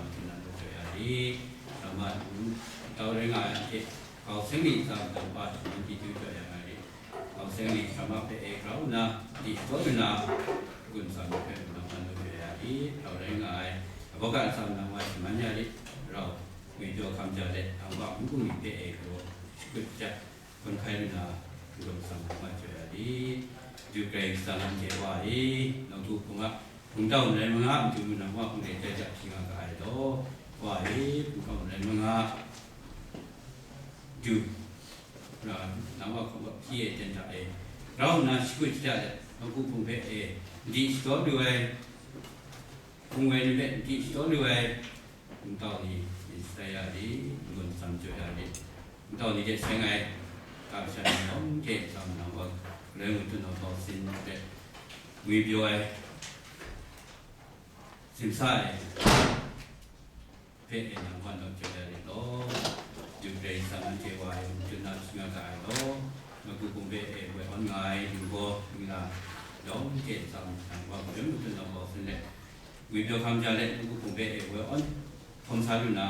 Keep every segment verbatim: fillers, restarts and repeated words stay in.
Mungkan na lu jaw ya lit, Rama tau rai nga ai hte, kau seng ni tsa mung wa shaman chyeju jaw ya nga lit, kau seng ni Rama hpe e grau nna, di shadaw lu na, gun tsam ni hpe mung nang wa lu jaw ya lit, tau rai nga ai, aboka tsa mung nang wa shaman ya lit, rau, ngwi pyaw hkam ja let, nang wa mung bung ni hpe e gaw, shakut ja, hkun hkai lu na, n-gun tsam nang wa jaw ya lit. Madu Karai Kasang anhte Wa e, nawku hpung a hpung tau marai manga, madu mung nang wa hpung de tai ja hpyi nga ga ai law, Wa e, hpung tau marai manga, madu, ra, nang wa hpung hpyi e ten hta e, grau nna shakut shaja let, nawku hpung hpe e, n-di shadaw lu ai, hpung woi ni hpe n-di shadaw lu ai, hpung tau ni, myit shatai ya lit, n-gun tsam jaw ya lit, hpung tau ni hte seng ai, kamsham ni yawng hte tsam nang wa, galoi mung tut nau bau sin hte, ngwi pyaw ai, simsa ai hpe e nang wa naw jaw ya lit law, Madu Karai Kasang anhte Wa e mung tut na hpyi nga ga ai law, nawku hpung hpe e woi awn nga ai, ninggaw, ningla, yawng hte tsam nang wa, galoi mung tut nau bau sin let, ngwi pyaw hkam ja let, nawku hpung hpe e woi awn hkawm sa lu na,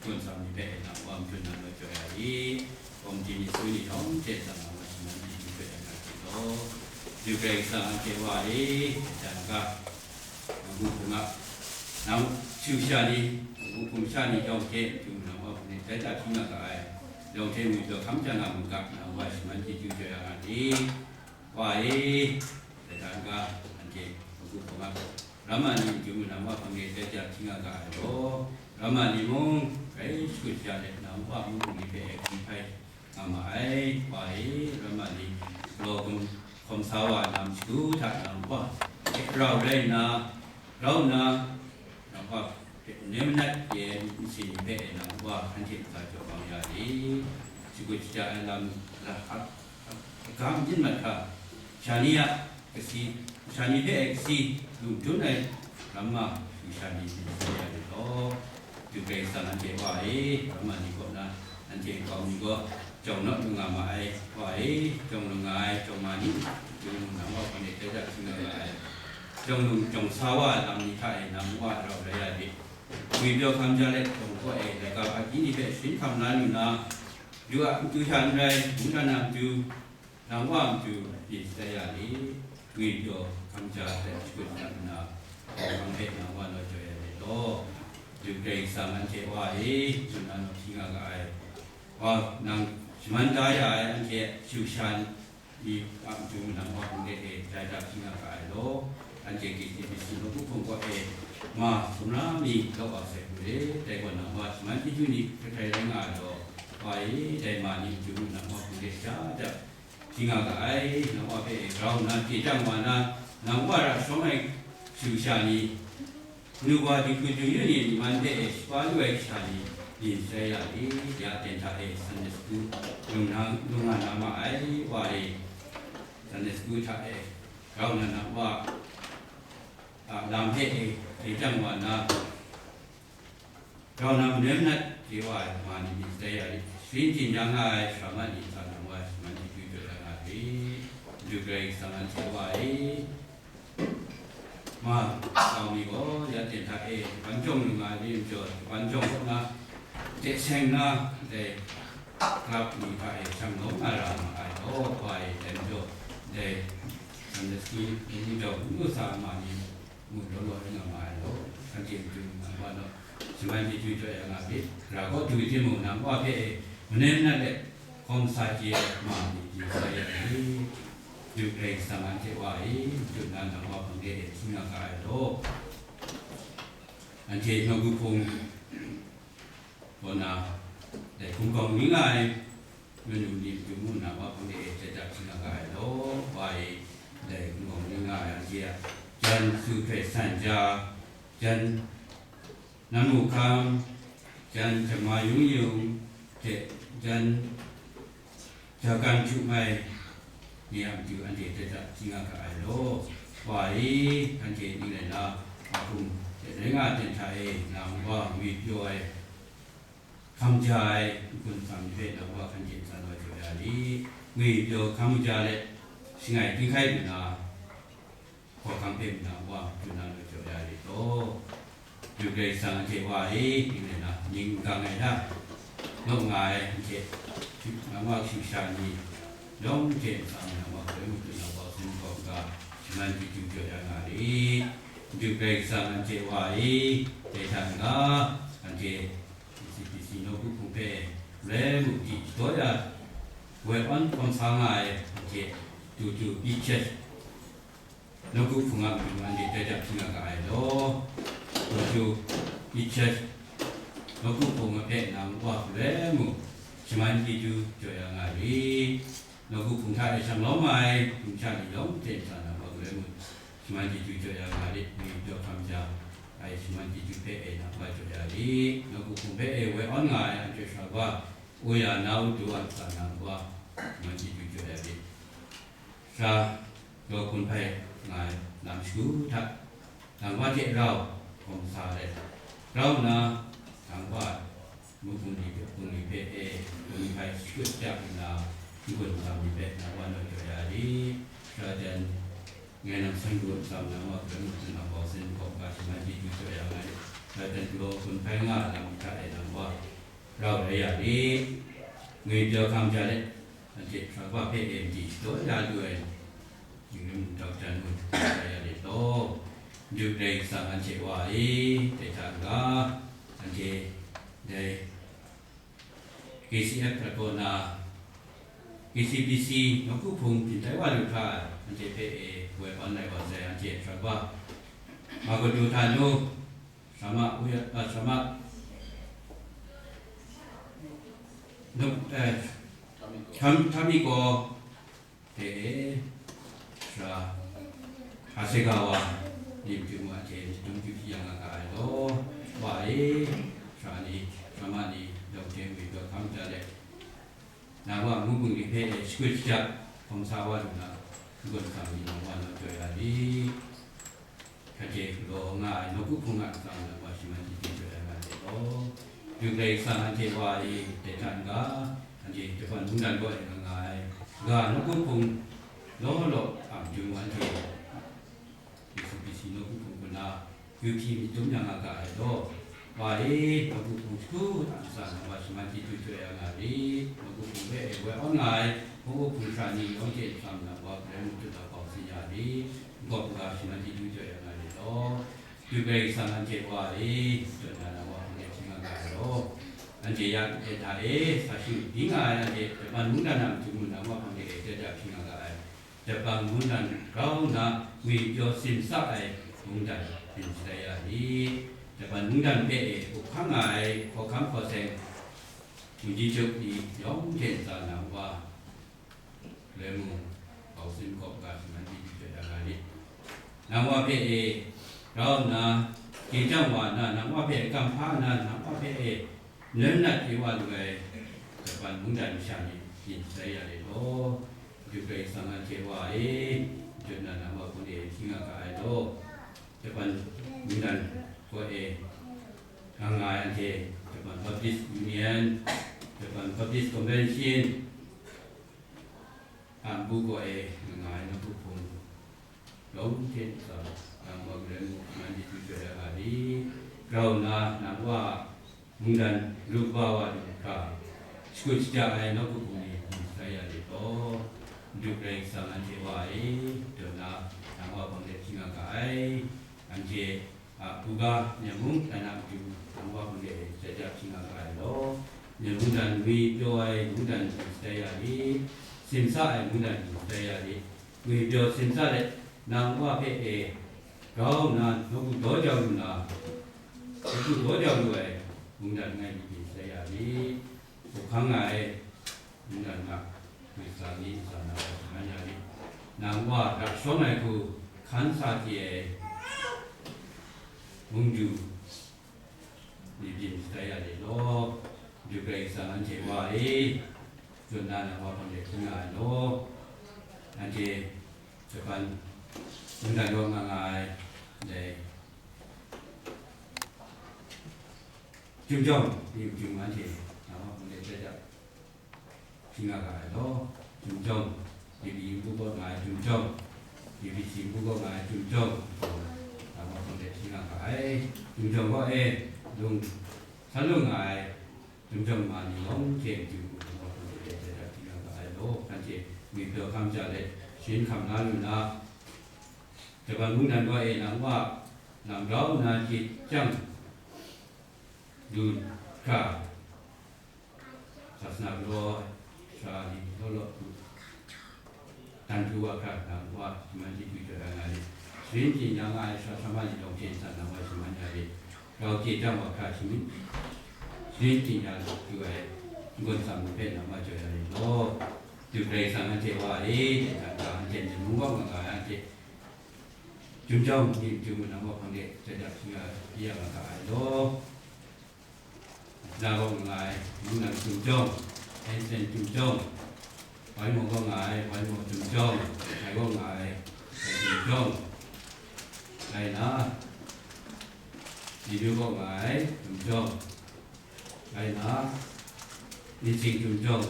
gun tsam ni hpe e nang wa mung tut na naw jaw ya lit. Komiti ni, su ni yawng hte tsam nang wa shaman chyeju jaw ya nga lit law, Madu Karai Kasang anhte Wa e, dan ga, nawku hpung a, nang shu sha ni, nawku hpung sha ni yawng hte, madu nang wa hpung de tai ja hpyi nga ga ai, yawng hte ngwi pyaw hkam ja nga mu ga, nang wa shaman chyeju jaw ya nga lit. Wa e, dai dan ga, anhte nawku hpung a, Rama ni madu nang wa hpang de tai ja hpyi nga ga ai law, Rama ni mung, grai shakut shaja let, nang wa mung bung ni hpe e hkun hkai nga ma ai. Wa e, Rama ni galaw hkawm sa wa ai lam shagu hta nang wa hte rau rai nna, grau nna, nang wa hpe n-, manat re ai myit masin ni hpe e nang wa hkan hte ntsa jaw bang ya lit. Shakut shaja ai lam la, a, a, agam yin mat hkra, sha ni a kasi, sha ni hpe e kasi, lung dun ai Rama shu sha ni myit shatai ya lit law, Madu Karai Kasang anhte Wa e, Rama ni kaw na, anhte nkau mi gaw, jawng naw lu nga ma ai, Wa e, jawng lu nga ai, jawng ma ni, madu nang wa hpang de tai ja hpyi nga ga ai, jawng lu jawng sa wa ai lam ni hta e nang wa rau rai ya lit. Ngwi pyaw hkam ja let, jawng kaw e laika hpaji ni hpe sharin hkam la lu na, madu a matu sha n rai, mungdan a matu, nang wa matu myit shatai ya lit. Ngwi pyaw hkam ja let, shakut shaja nna, hkawhkang hpe nang wa naw jaw ya lit law, Madu Karai Kasang anhte Wa e, madu nang naw hpyi nga ga ai, Wa nang shaman da ya ai anhte shu sha ni a matu nang wa hpang de e tai ja hpyi nga ga ai law, anhte K T B C nawku hpung kaw e ma sumra mi kau wa sai hku re, dai gaw nang wa shaman chyeju ni hkrai hkrai rai nga ai law, Wa e, dai ma ni matu nang wa hpang de ja ja hpyi nga ga ai, nang wa hpe e grau nna chye chyang wa na, nang wa ra shawng ai shu sha ni, Kanu wa dinghku dingyu ni, ni man hpe e shaga lu ai kasha ni, myit shatai ya lit, ya ten hta e Sunday school lung na, lung nga na ma ai, Wa e, Sunday school hta e, grau nna nang wa, a, lam hpe e, chye chyang wa na, grau nna manoi manat chye wa ai ma ni myit shatai ya lit, sharin chying ya nga ai sara mat ni ntsa nang wa shaman chyeju jaw ya nga lit, Madu Karai Kasang anhte Wa e, ma, kau mi gaw, ya ten hta e, Japan jawng lu nga ai ni majaw, Japan jawng kaw na, de seng na, dai, club ni hta e, shang naw nga ra ma ai gaw, Wa e, dai majaw, dai, Sunday school, ni majaw, n-gu sa ma ni, mu law law rai nga ma ai law, shanhte matu nang wa naw, shaman chyeju jaw ya nga lit, gara kaw du timung, nang wa hpe e, manoi manat let, hkawm sa chye ai ma ni myit shatai ya lit, Madu Karai Kasang anhte Wa e, matu nang wa hpang de e hpyi nga ga ai law, anhte nawku hpung kaw na, dai hkungga ning nga ai, manu ni matu nang wa hpang de e tai ja hpyi nga ga ai law, Wa e, dai hkungga ning nga ai anhte a, jan su hkrai san ja, jan nan mu hkam, jan jama yung yung, hte jan jagan htu mai ni a matu anhte tai ja hpyi nga ga ai law, Wa e, anhte ning rai na, a hkum hte rai nga ai ten hta e, nang wa ngwi pyaw ai, hkam ja ai, n-gun tsam ni hpe nang wa hkan hte ntsa naw jaw ya lit, ngwi pyaw hkam ja let, shangai hkring hkai lu na, hkawhkam hpe mung nang wa matu na naw jaw ya lit law, K Karai Kasang anhte wa e, ning rai na, ning n gang ai hta, nawk nga ai anhte, nang wa kashu kasha ni, yawng hte n tsang nang wa galoi mung tut na bau sin gaw ga, shaman chyeju jaw ya nga ri. Madu Karai Kasang anhte wa e, dai hta n-ga, anhte K C B C nawku hpung hpe rai mung di shadaw ya, woi awn hkawm sa nga ai anhte, Tutu Beaches nawku hpung a matu anhte dai jang hpyi nga ga ai law, Tutu Beaches nawku hpung hpe nang wa hpe rai mung shaman chyeju jaw ya nga ri. Nawku hpung hta e shang lawm ai hpung sha ni yawng hte n-ga nang wa galoi mung shaman chyeju jaw ya nga ri. Ngwi jaw hkam ja ai shaman chyeju hpe e nang wa jaw ya ri. Nawku hpung hpe e woi awn nga ai anhte sara wa, uya nau du a ntsa nang wa shaman chyeju jaw ya ri. Sara, law hkun hpai nga ai lam shagu hta, nang wa hte rau hkawm sa let, rau nna, nang wa mung bungli hpe, bungli hpe e, bungli hpai shakut shajak nna, n-gun nsam ni hpe nang wa naw jaw ya ri. Sara jan, ngai nang san gun nsam nang wa hpe mung hpung a bau sin gaw ga shaman chyeju jaw ya nga ri. Sara jan, law hkun hpai nga ai lam hta e nang wa rau rai ya ri. Ngwi jaw hkam ja let, anhte sara wa hpe e madi shadaw ya lu ai, ning rai mung tau jan mung rai ya ri law, Madu Karai Kasang anhte wa e, dai hta n-ga, anhte dai K C F prat kaw na, K C B C nawku hpung byin tai wa lu hkra, anhte hpe e woi awn lai wa sai, anhte sara wa, Magutu Hta Nu, Sara ma, uya, a, sara ma, nu, eh, Tam-, Tamiko hte e, sara, Hasegawa, lim hpyi mu a hte, dum hpyi hpyi ya nga ga ai law, wa e, sara ni, sara ma ni, dawng hte ngwi dawng hkam ja let, nang wa mung bungli hpe e shakut shajak hkawm sa wa lu na, n-gun nsam ni nang wa naw jaw ya ri. Hkrat hte galaw nga ai nawku hpung a ntsa nang wa shaman chyeju jaw ya nga ai law, Madu Karai Kasang anhte wa e, dai hta n-ga, anhte Japan mungdan kaw e nga nga ai, ga nawku hpung law law a matu anhte, K C B C nawku hpung kaw na, yu hpyi myit dum ya nga ga ai law, wa e, nawku hpung shagu hta ntsa nang wa shaman chyeju jaw ya nga ri, nawku hpung hpe e woi awn nga ai, nawku hpung sara ni yawng hte n-ga nang wa galoi mung tut na bau sin ya ri, n-gawp n-ga shaman chyeju jaw ya nga ri law, Madu Karai Kasang anhte wa e, jaw nna nang wa hpang de hpyi nga ga ai law, anhte ya e hta e, sa shing byin nga ai anhte, Japan mungdan a matu mung nang wa hpang de e, jaja hpyi nga ga ai. Japan mungdan grau nna ngwi pyaw simsa ai mungdan byin shatai ya ri. Japan mungdan hpe e up hkang nga ai hkawhkam hkawseng, munji juk ni yawng hte ntsa nang wa, galoi mung, bau sin gaw ga shaman di jaw ya nga ri. Nang wa hpe e grau nna, ginjang wa nna, nang wa hpe kamhpa nna, nang wa hpe e nan nat kyu wa lu ai, Japan mungdan masha ni byin shatai ya ri law, Madu Karai Kasang anhte wa e, jaw nna nang wa hpang de hpyi nga ga ai law, Japan mungdan kaw e nga nga ai anhte, Japan Baptist Union, Japan Baptist Convention, a npu kaw e nga nga ai nawku hpung, yawng hte ntsa, nang wa galoi mung shaman chyeju jaw ya nga ri, grau nna nang wa mungdan rup wa wa lu hkra, shakut shaja ai nawku hpung ni byin shatai ya ri law, Madu Karai Kasang anhte wa e, jaw nna nang wa hpang de hpyi nga ga ai, anhte a buga Myen mung dan a matu nang wa hpang de jaja hpyi nga ga ai law, Myen mungdan ngwi pyaw ai mungdan byin shatai ya ri, simsa ai mungdan byin shatai ya ri, ngwi pyaw simsa let, nang wa hpe e grau nna nawku daw jau lu na, nawku daw jau lu ai mungdan langai mi byin shatai ya ri, up hkang nga ai mungdan hta, Hkristan ni ntsa na wa shaman ya ri, nang wa rak shawng ai hku hkan sa chye ai mungdu ni byin shatai ya ri law, Madu Karai Kasang anhte wa e, jaw nna nang wa hpang de hpyi nga ai law, anhte Japan mungdan kaw nga nga ai, dai Chyum Jawng ni matu anhte nang wa hpang de jaja hpyi nga ga ai law, Chyum Jawng, B B npu kaw nga ai Chyum Jawng, B B C npu kaw nga ai Chyum Jawng, nang wa hpang de nga ga ai. Chyum jawng gaw e, lung, san lung nga ai, chyum jawng ma ni yawng hte matu gaw hpung de de de hpyi nga ga ai law, anhte ngwi pyaw hkam ja let, sharin hkam la lu na, Japan mungdan gaw e, nang wa lam grau nna chye chyang lu hkra, sasana galaw ai sara ni law law hku dan pru wa hkra, nang wa shaman chyeju jaw ya nga ai, sharin byin ya nga ai sara hkrama ni yawng hte ntsa nang wa shaman ya rit. Grau chye chyang wa hkra sharin, sharin byin ya lu ai n-gun tsam ni hpe nang wa jaw ya rit law. Madu Karai Kasang anhte wa e, dai hta n-ga anhte mung gaw nga nga ai, anhte chyum jawng ni matu nang wa hpang de jajak sharin ya nga ga ai law. Nang gaw nga ai, mungdan chyum jawng, Hansen chyum jawng, Wai Maw gaw nga ai, Wai Maw chyum jawng, Hkai gaw nga ai, Hkai chyum jawng, rai nna, Dinu gaw nga ai, chyum jawng, rai nna, Myit Sing chyum jawng,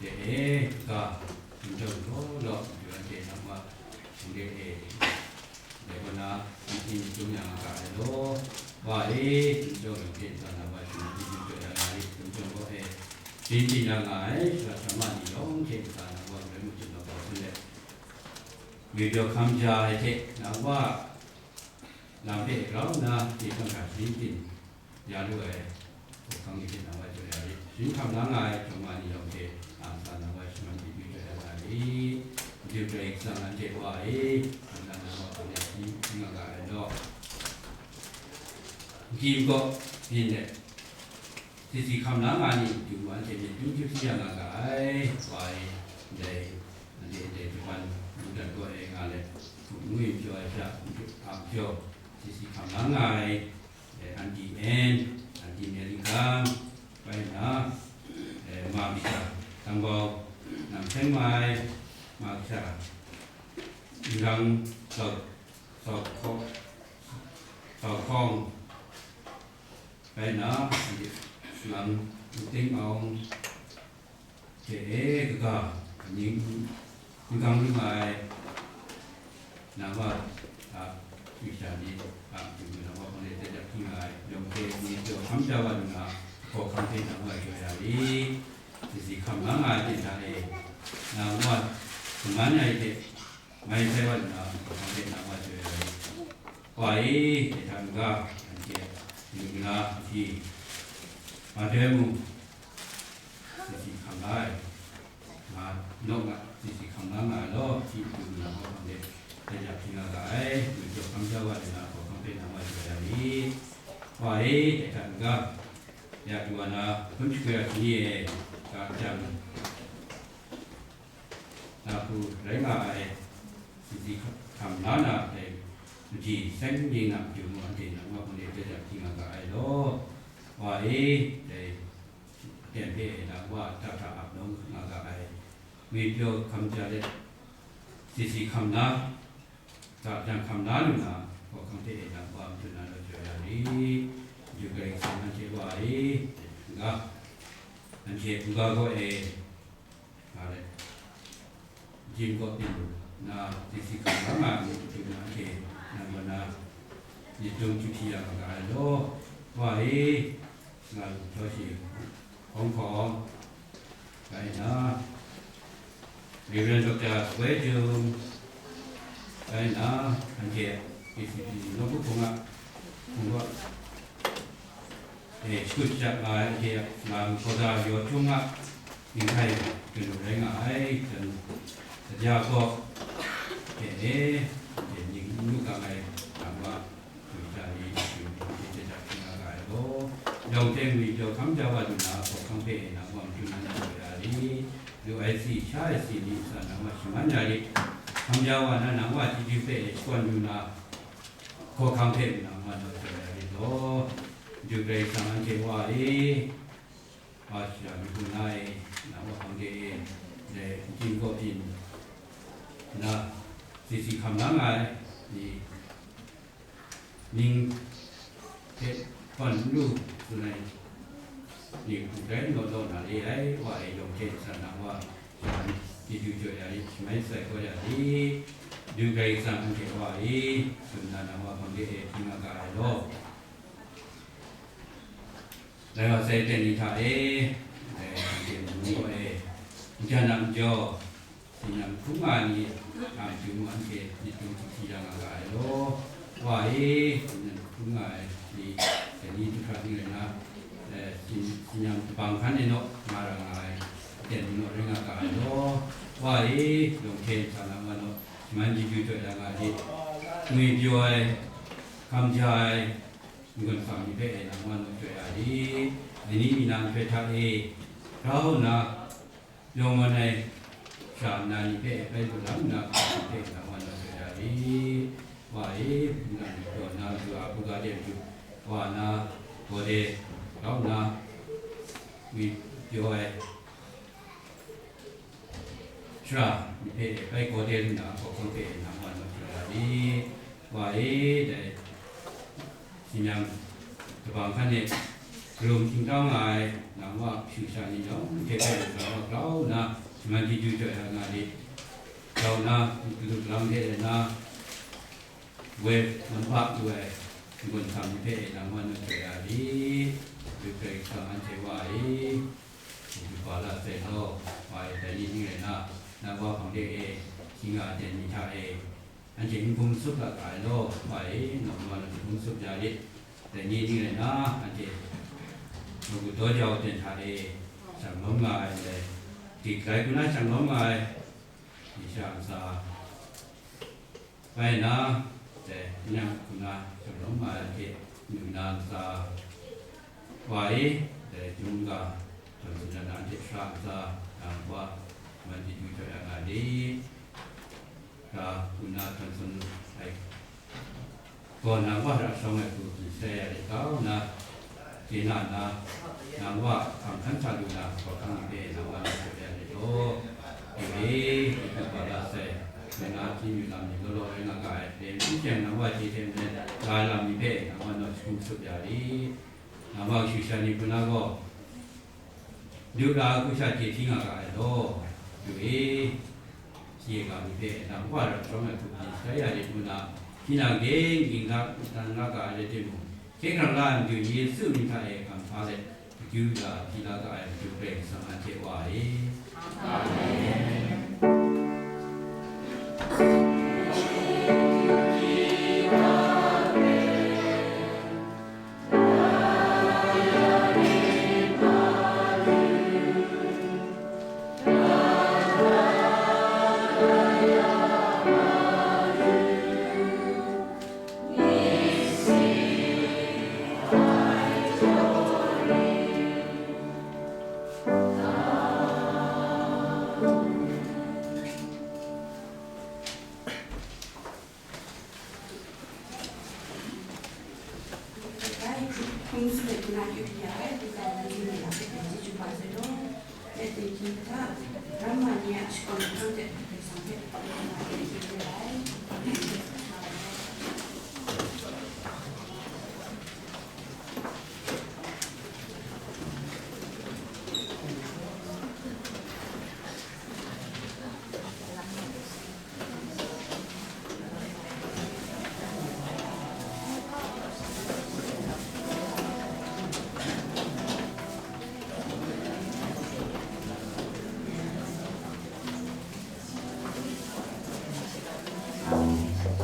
de e, ga, chyum jawng law law, madu anhte nang wa hpang de e, dai kaw na, myit ni myit dum ya nga ga ai law, wa e, chyum jawng yawng hte ntsa na wa shaman chyeju jaw ya nga rit, chyum jawng gaw e, sharin byin ya nga ai sara hkrama ni yawng hte ntsa nang wa galoi mungdan kau hpyi let, ngwi pyaw hkam ja ai hte, nang wa lam hpe grau nna chye chyang hkra sharin byin ya lu ai hkawhkam ni hte nang wa jaw ya rit. Sharin hkam la nga ai hkrama ni yawng hte ntsa nang wa shaman chyeju jaw ya nga rit. Madu Karai Kasang anhte wa e, hkam la nang wa hpang de sharin byin nga ga ai law. Gyi kaw byin let, sisi hkam la nga ni matu gaw anhte myit dum chyum sharin ya nga ga ai, wa e, ndai, anhte ndai Japan mungdan kaw e nga let, hpung ngu yu jaw ai sha, a majaw, sisi hkam la nga ai, eh, Aunty Anne, Aunty Mary Kam, rai nna, eh, ma kasha, Tangbau Nam Seng Mai, ma kasha, Nrang Zau, Zau Hkaw-, Zau Hkawng, rai nna, Aunty Salang Ting Awng, hte e kaga, amying n-gang lu nga ai, nang wa a, sumsha ni a, matu nang wa hpang de jajak hpyi nga ai, yawng hte ni jaw hkam ja wa lu na, hkawhkam hte nang wa jaw ya rit. Sisi hkam la nga ai hte hta e, nang wa shaman ai hte, mai sai wa lu na, hkawhkam hte nang wa jaw ya rit. Wa e, dai hta n-ga, anhte, matu na, ahti, ma doi mung, sisi hkam la ai, nga, nawk nga, sisi hkam la nga ai law, hti matu na hkawhkam hte, dai ja hpyi nga ga ai, matu hkam ja wa ai na, hkawhkam hpe nang wa jaw ya rit. Wa e, dai hta n-ga, ya du wa na, hpun shakoi a shani e, ga jang, na hku rai nga ai, sisi hkam la na, dai madi seng ning na matu mung anhte nang wa hpang de jajak hpyi nga ga ai law, wa e, dai aten hpe e nang wa hta hta ap nawng nga ga ai, ngwi pyaw hkam ja let, sisi hkam la, ga jang hkam la lu na, hkawhkam hte e nang wa matu na law jaw ya rit. Madu Karai Kasang anhte wa e, n-ga, anhte n-ga gaw e, nga let, gyin kaw byin na, sisi hkam la nga ai matu na hte, nang wa na, myit dum chyum sharin ya nga ga ai law, wa e, nga lu htaw shi, Hkawng Hkawng, rai nna, Reverend Doctor Sawai Jung, rai nna, anhte A C P nawku hpung a, hpung a, e, shakut shajat nga ai, anhte a lam Hkawda Yaw Htung a, Ning hkai kanu rai nga ai, jan, saja gaw, hte e, hte ning n lu kang ai, nang wa, mungdan ni, matu ni, hte jajak hpyi nga ga ai law, yawng hte ngwi jaw hkam ja wa lu na, hkawhkam hpe nang wa matu na jaw ya rit, lu ai si, sha ai si ni ntsa nang wa shaman ya rit, hkam ja wa na, nang wa chyeju hpe shakawn lu na, hkawhkam hpe nang wa jaw ya rit law, Madu Karai Kasang anhte wa e, Wa sha mi hpung na e, nang wa hpang de e, dai n-gyin kaw byin na, sisi hkam la nga ai ni, ning hte hpawn n lu tsun ai ni hku rai n law law na re ai, wa e yawng hte n san nang wa shaman chyeju jaw ya rit, shamai sai kau ya rit, Du Karai Kasang anhte Wa e, tsun na nang Wa hpang de e hpyi nga ga ai law. Dai wa sai ten ni hta e, dai anhte mung gaw e, njan a majaw, sinang hkrum nga ai ni a matu mung anhte myit du hti hti ya nga ga ai law. Wa e, sinang hkrum nga ai ni, dai ni du hkra ni rai na, eh, sin-, sinang kabang hkan e naw nga ra nga ai, ten ni naw rai nga ga ai law. Wa e, lawng hte nhtang na wa naw, shaman chyeju jaw ya nga ai, ngwi pyaw ai, hkam ja ai, n-gun hkam ni hpe e nang wa naw jaw ya ai, dai ni mi na nhtoi hta e, grau nna, yawng wan ai sha nna ni hpe e bai galaw nna, hkam ni hpe e nang wa naw jaw ya ai, Wa e, nang gaw na matu a buga de matu, wa na, gaw de, grau nna, ngwi pyaw ai, Sara ni hpe bai gaw de lu na, hkawhkam hpe nang wa naw jaw ya ai, Wa e, dai sinang kabang hkan e, karum htingtang nga ai, nang Wa kashu kasha ni yawng hte hpe nang Wa grau nna, shaman chyeju jaw ya nga ai, grau nna, matu lam hte na, woi namhpa lu ai, n-gun hkam ni hpe nang Wa naw jaw ya ai, Karai Kasang anhte Wa e. Kajup kaba la sai law, Wa e, dai ni ning rai na, nang Wa hpang de e, hkying a ten ni hta e, anhte n hkum tsup la ga ai law, Wa e, nawng wa na n hkum tsup ya lit, dai ni ning rai na, anhte nawku daw jau ten hta e, shang lawm nga ai ndai, dik lai hku na shang lawm nga ai, ni sha ntsa, Bai na, dai, tinang hku na, shalom ma ai hte, nu na ntsa, Wa e, dai, Jung ga, tawn tsun na hte sara ntsa, nang Wa, man di du jaw ya nga lit, ga hku na tawn tsun ai, gaw nang Wa hta shawng ai hku byin sharai ya lit kau nna, Chye na nna, nang Wa hkam hkan sa lu na, hkawhkam ni hpe nang Wa naw tsup ya let law. Yu e, yu hkrup wa la sai, nang na hpyi yu lam ni law law rai nga ga ai hpe, n shing nang Wa chye hte maren, ga ai lam ni hpe nang Wa naw hkum tsup ya lit. Nang Wa kashu kasha ni hpung na gaw, du ra hku sha chye hpyi nga ga ai law. Yu e, chye ga ni hpe nang Wa rap shawng ai hku byin sharai ya lit ngu na, hpyi na ging ging hta, n tan nga ga ai rai timung, Hkye hkrang la ai Madu Yesu mying hta e hkam hpa let, akyu la hpyi la ga ai Madu Karai Kasang anhte Wa e. Amen.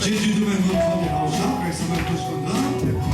ကျေးဇူးတင်ပါတယ် မင်္ဂလာဆောင်ပါ Grace Summer Push Program။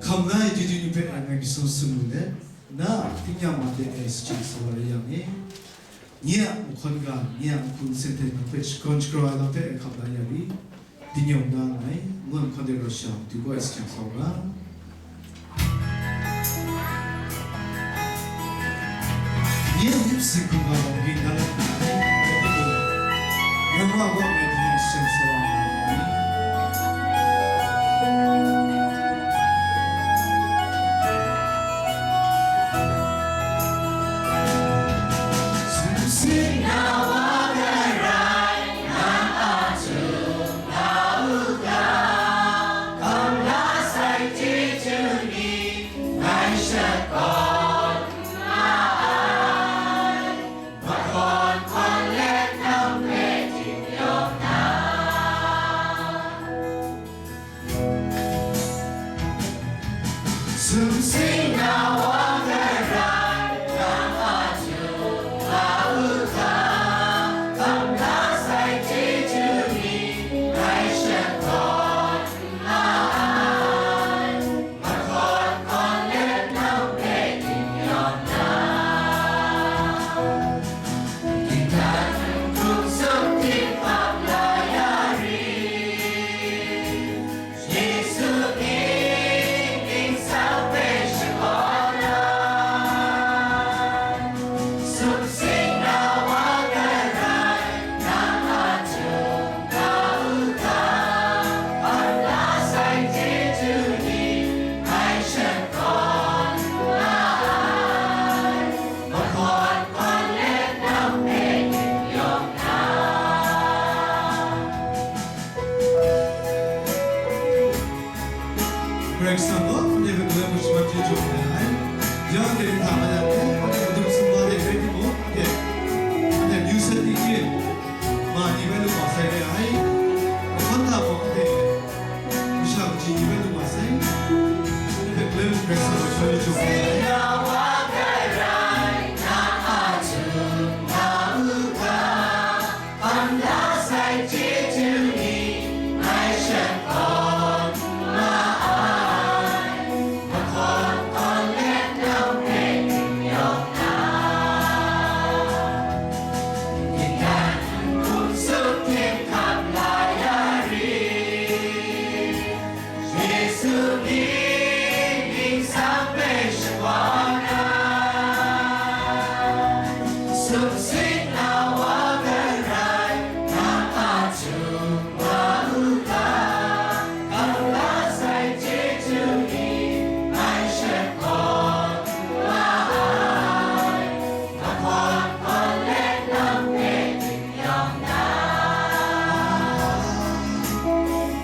Hkam la ai chyeju ni hpe ngai myit sung sung lu let, na a htingnyang wa de ai shajing sa wa rai yang e. Nye a mahkawn ga, nye a mahku nsen hte nang hpe shakawn shagrau ai lam hpe ngai hkam la ya ri. Din yawng na nngai, ngun hkawn de rau sha, du gaw ai shajing sa wa ga. Nye a myit sing hkungga gaw wi na lam na ai, rai timung, Roma gaw ngai hte shajing sa wa ai. Sumsing na wa garai, na a htum na u ga, hkam la sai chyeju ni, ngai shakawn nga ai, mahkawn hkawn let nang hpe din yawng na. Sumsing na wa garai, nang a htum nga u ga, hkam la sai chyeju ni, ngai shakawn nga ai, mahkawn hkawn let nang hpe din yawng na. Dingdan hkum sumhkip hkam la ya ri. Yesu mying ningsang hpe shakawn ai. Sumsing na wa garai, nang a htum nga u ga, hkam la sai chyeju ni, ngai shakawn nga ai. Mahkawn hkawn let nang hpe din yawng na. Karai Kasang gaw anhte hpe galoi hpe shaman chyeju bai ai. Ya anhte hta mat yang gaw, anhte madung sumla de rai timung, anhte, anhte amyu sat ni hte ma ni bai lu wa sai re ai. Mahkawn hta gaw anhte masha kaji ni bai lu wa sai. Anhte hpe galoi hpe Karai Kasang gaw shaman chyeju bai ai. Hkam la sai chyeju ni, ngai shakawn nga ai, mahkawn hkawn let nang hpe din yawng na. Dingdan hkum sumhkip hkam la ya ri. Yesu mying ningsang hpe shakawn ai, sumsing na wa garai, nang a htum nga u ga, hkam la sai chyeju ni, ngai shakawn nga ai. Mahkawn hkawn let nang hpe din yawng na.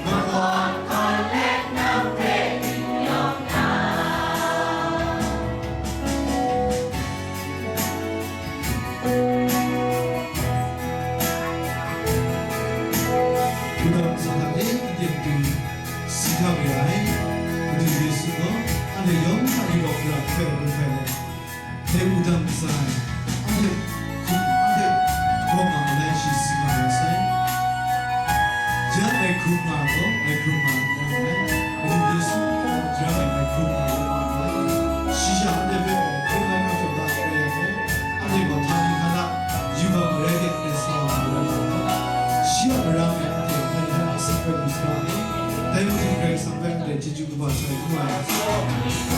Mahkawn hkawn let nang hpe din yawng na. Wudang sa hta e, aten tu si hkam re ai, Madu Yesu gaw, anhte yawng a yu gaw, gara hpe rai hpe, Dai wudang ntsa e, anhte hkum, anhte hkawm nga ai shi si nga ai sai. Ya ngai hkrum nga gaw, ngai hkrum nga n rai ai. Madu Yesu, ya ngai, ngai hkrum nga yu nga ai. Shi sha anhte hpe hkrum ai hkra shawng da ai yang e, anhte gaw htani hkana yubak marai de ngai sa wa ai. Shi a marang e anhte htani hkana asak hpe lu sa ai. Dai Madu Karai Kasang hpe anhte chyeju kaba sai n ai.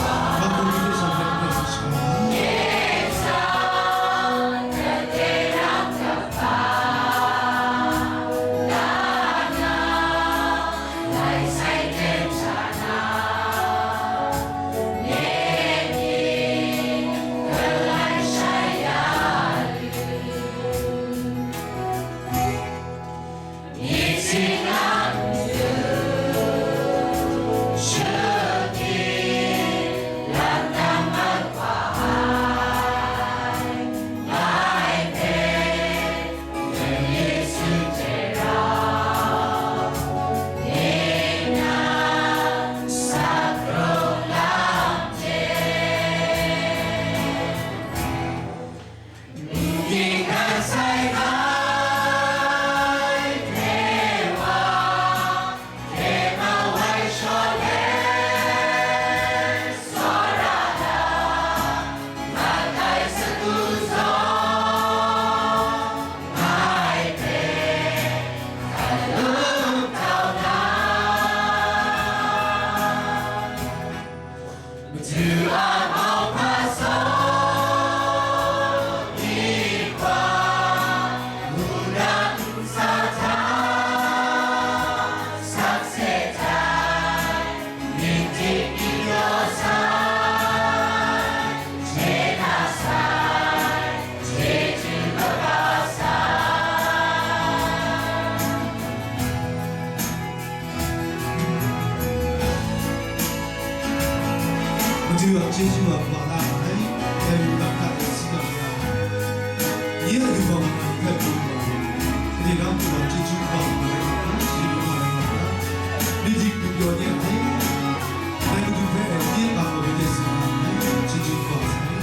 Madu a chyeju a wa la ai, dai wu ga hta e si ga ya ai. Nye a yubak ni hpe pru wa ai, ni ram hku wa chyeju kaba wa ai, shi ni wa ai wa ta, myit dik myit pyaw nye ai. Dai Madu hpe e nye a gaw bai de tsun nga ai, chyeju kaba sai.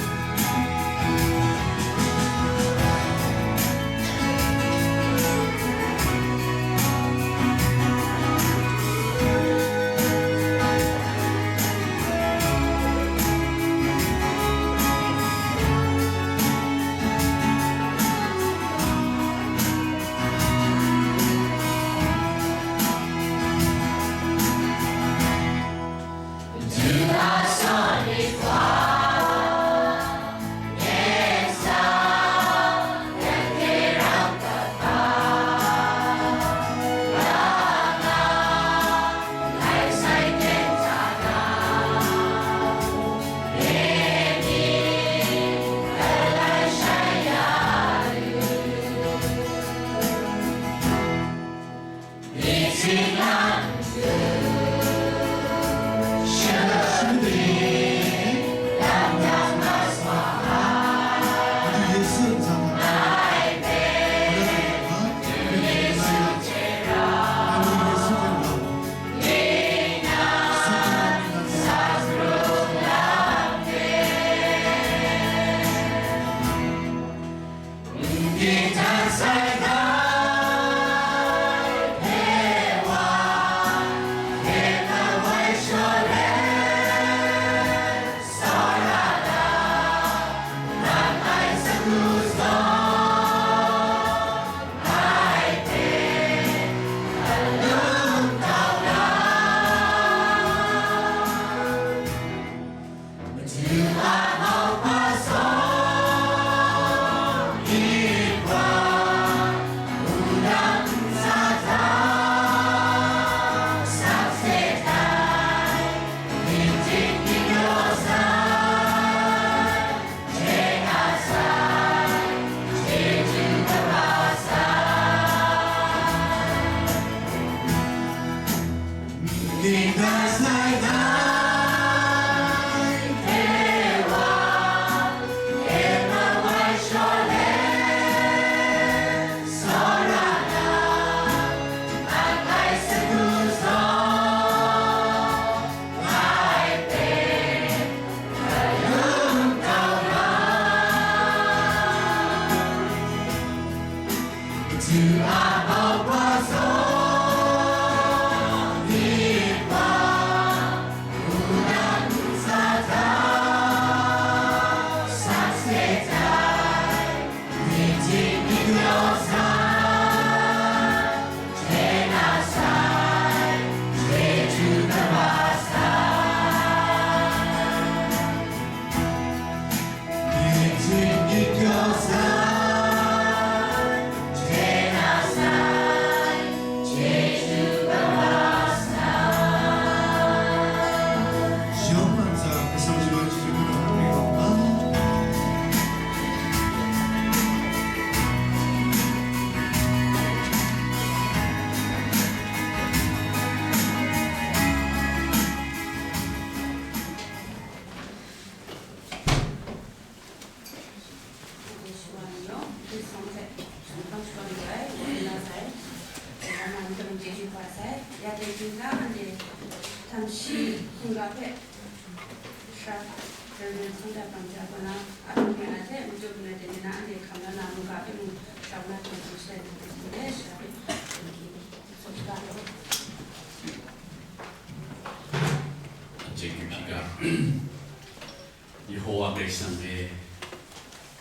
Yehowa Karai Kasang e,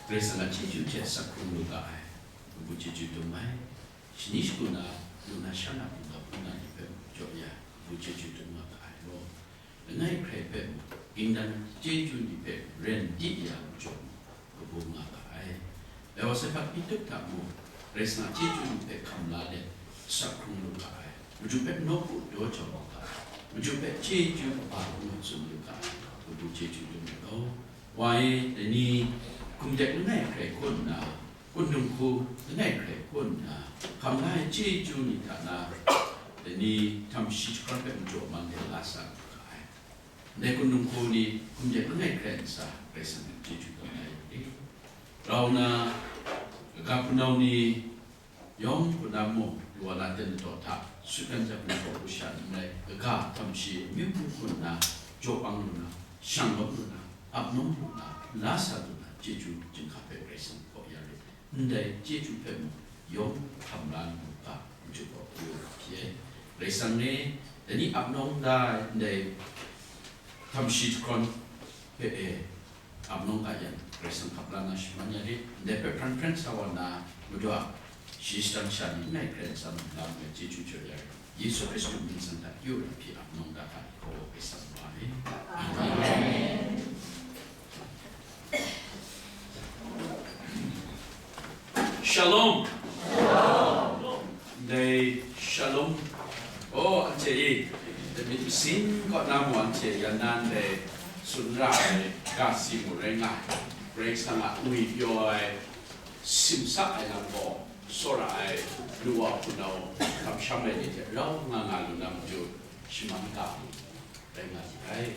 Karai Kasang a chyeju hte asak hkrung lu ga ai, kabu chyeju dum ai. Shani shagu na, lu na sha na, hpung na hpung na ni hpe mung jaw ya, kabu chyeju dum nga ga ai law, langai hkrai hpe mung, kingdom chyeju ni hpe ren di ya majaw, kabu nga ga ai. Dai wa sai hpa Pituk hta mung, Karai Kasang a chyeju ni hpe hkam la let, sak hkrung lu ga ai. Madu hpe nawku daw jau lu ga ai. Madu hpe chyeju kaba ngu tsun lu ga ai. Kabu chyeju lu ai law, wa e, dai ni hkum dek langai hkrai hkaw nna, kun dinghku langai hkrai hkaw nna, hkam la ai chyeju ni hta na, dai ni htam shi jahprawn hpe majaw man de la sa lu ga ai. Ndai kun dinghku ni hkum dek langai hkrai ntsa, Karai Kasang hpe chyeju kau na yu ga. Rau na, kaga hpunau ni yawng hku na mung, lu wa na ten ladaw hta, sutgan jang hpung hpaw hku sha n rai, kaga htam shi amyu myu hku nna, jaw ang lu na, shang lawm lu na, ap nawng lu na, la sa lu na, chyeju jinghka hpe Karai Kasang kaw ya rit. Ndai chyeju hpe mung yawng hkam la lu ga, n chyu gaw, kayu ra hpyi ai. Karai Kasang e, dai ni ap nawng da ai ndai htam shi jahprawn hpe e, ap nawng ga yang, Karai Kasang hkap la na shaman ya rit. Ndai hpe hpran hpran sa wa na, Madu a shi shadang sha ni langai hkrai ntsa mung la ai chyeju jaw ya rit. Yesu Hkristu mying hta yu ra hpyi ap nawng da hta, hkaw Karai Kasang wa ai. Amen. Shalom. Dai shalom. Oh, anhte e, dai myit masin kaw na mung anhte yan na ndai tsun ra ai ga si mung rai nga ai. Karai Kasang a ngwi pyaw ai, simsa ai lam gaw, tsawra ai, lu wa hpunau, kamsham ai ni hte rau nga nga lu na matu, shaman ga ai rai nga li ai.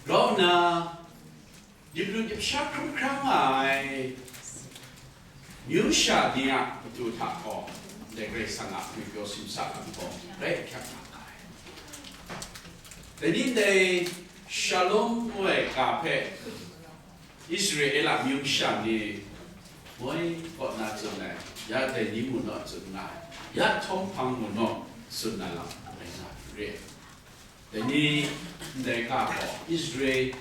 Rau nna, dip lut dip sha hkrum hkra nga ai myu sha ni a matu hta gaw, ndai Karai Kasang a ngwi pyaw simsa lam gaw rai ahkyak nga ga ai. Dai ni ndai shalom ngu ai ga hpe Israela myu masha ni moi kaw na tsun ai, ya dai ni mu naw tsun nga ai, ya htawng hpang mu naw tsun na lam rai nga ai. Dai ni ndai ga gaw Israel,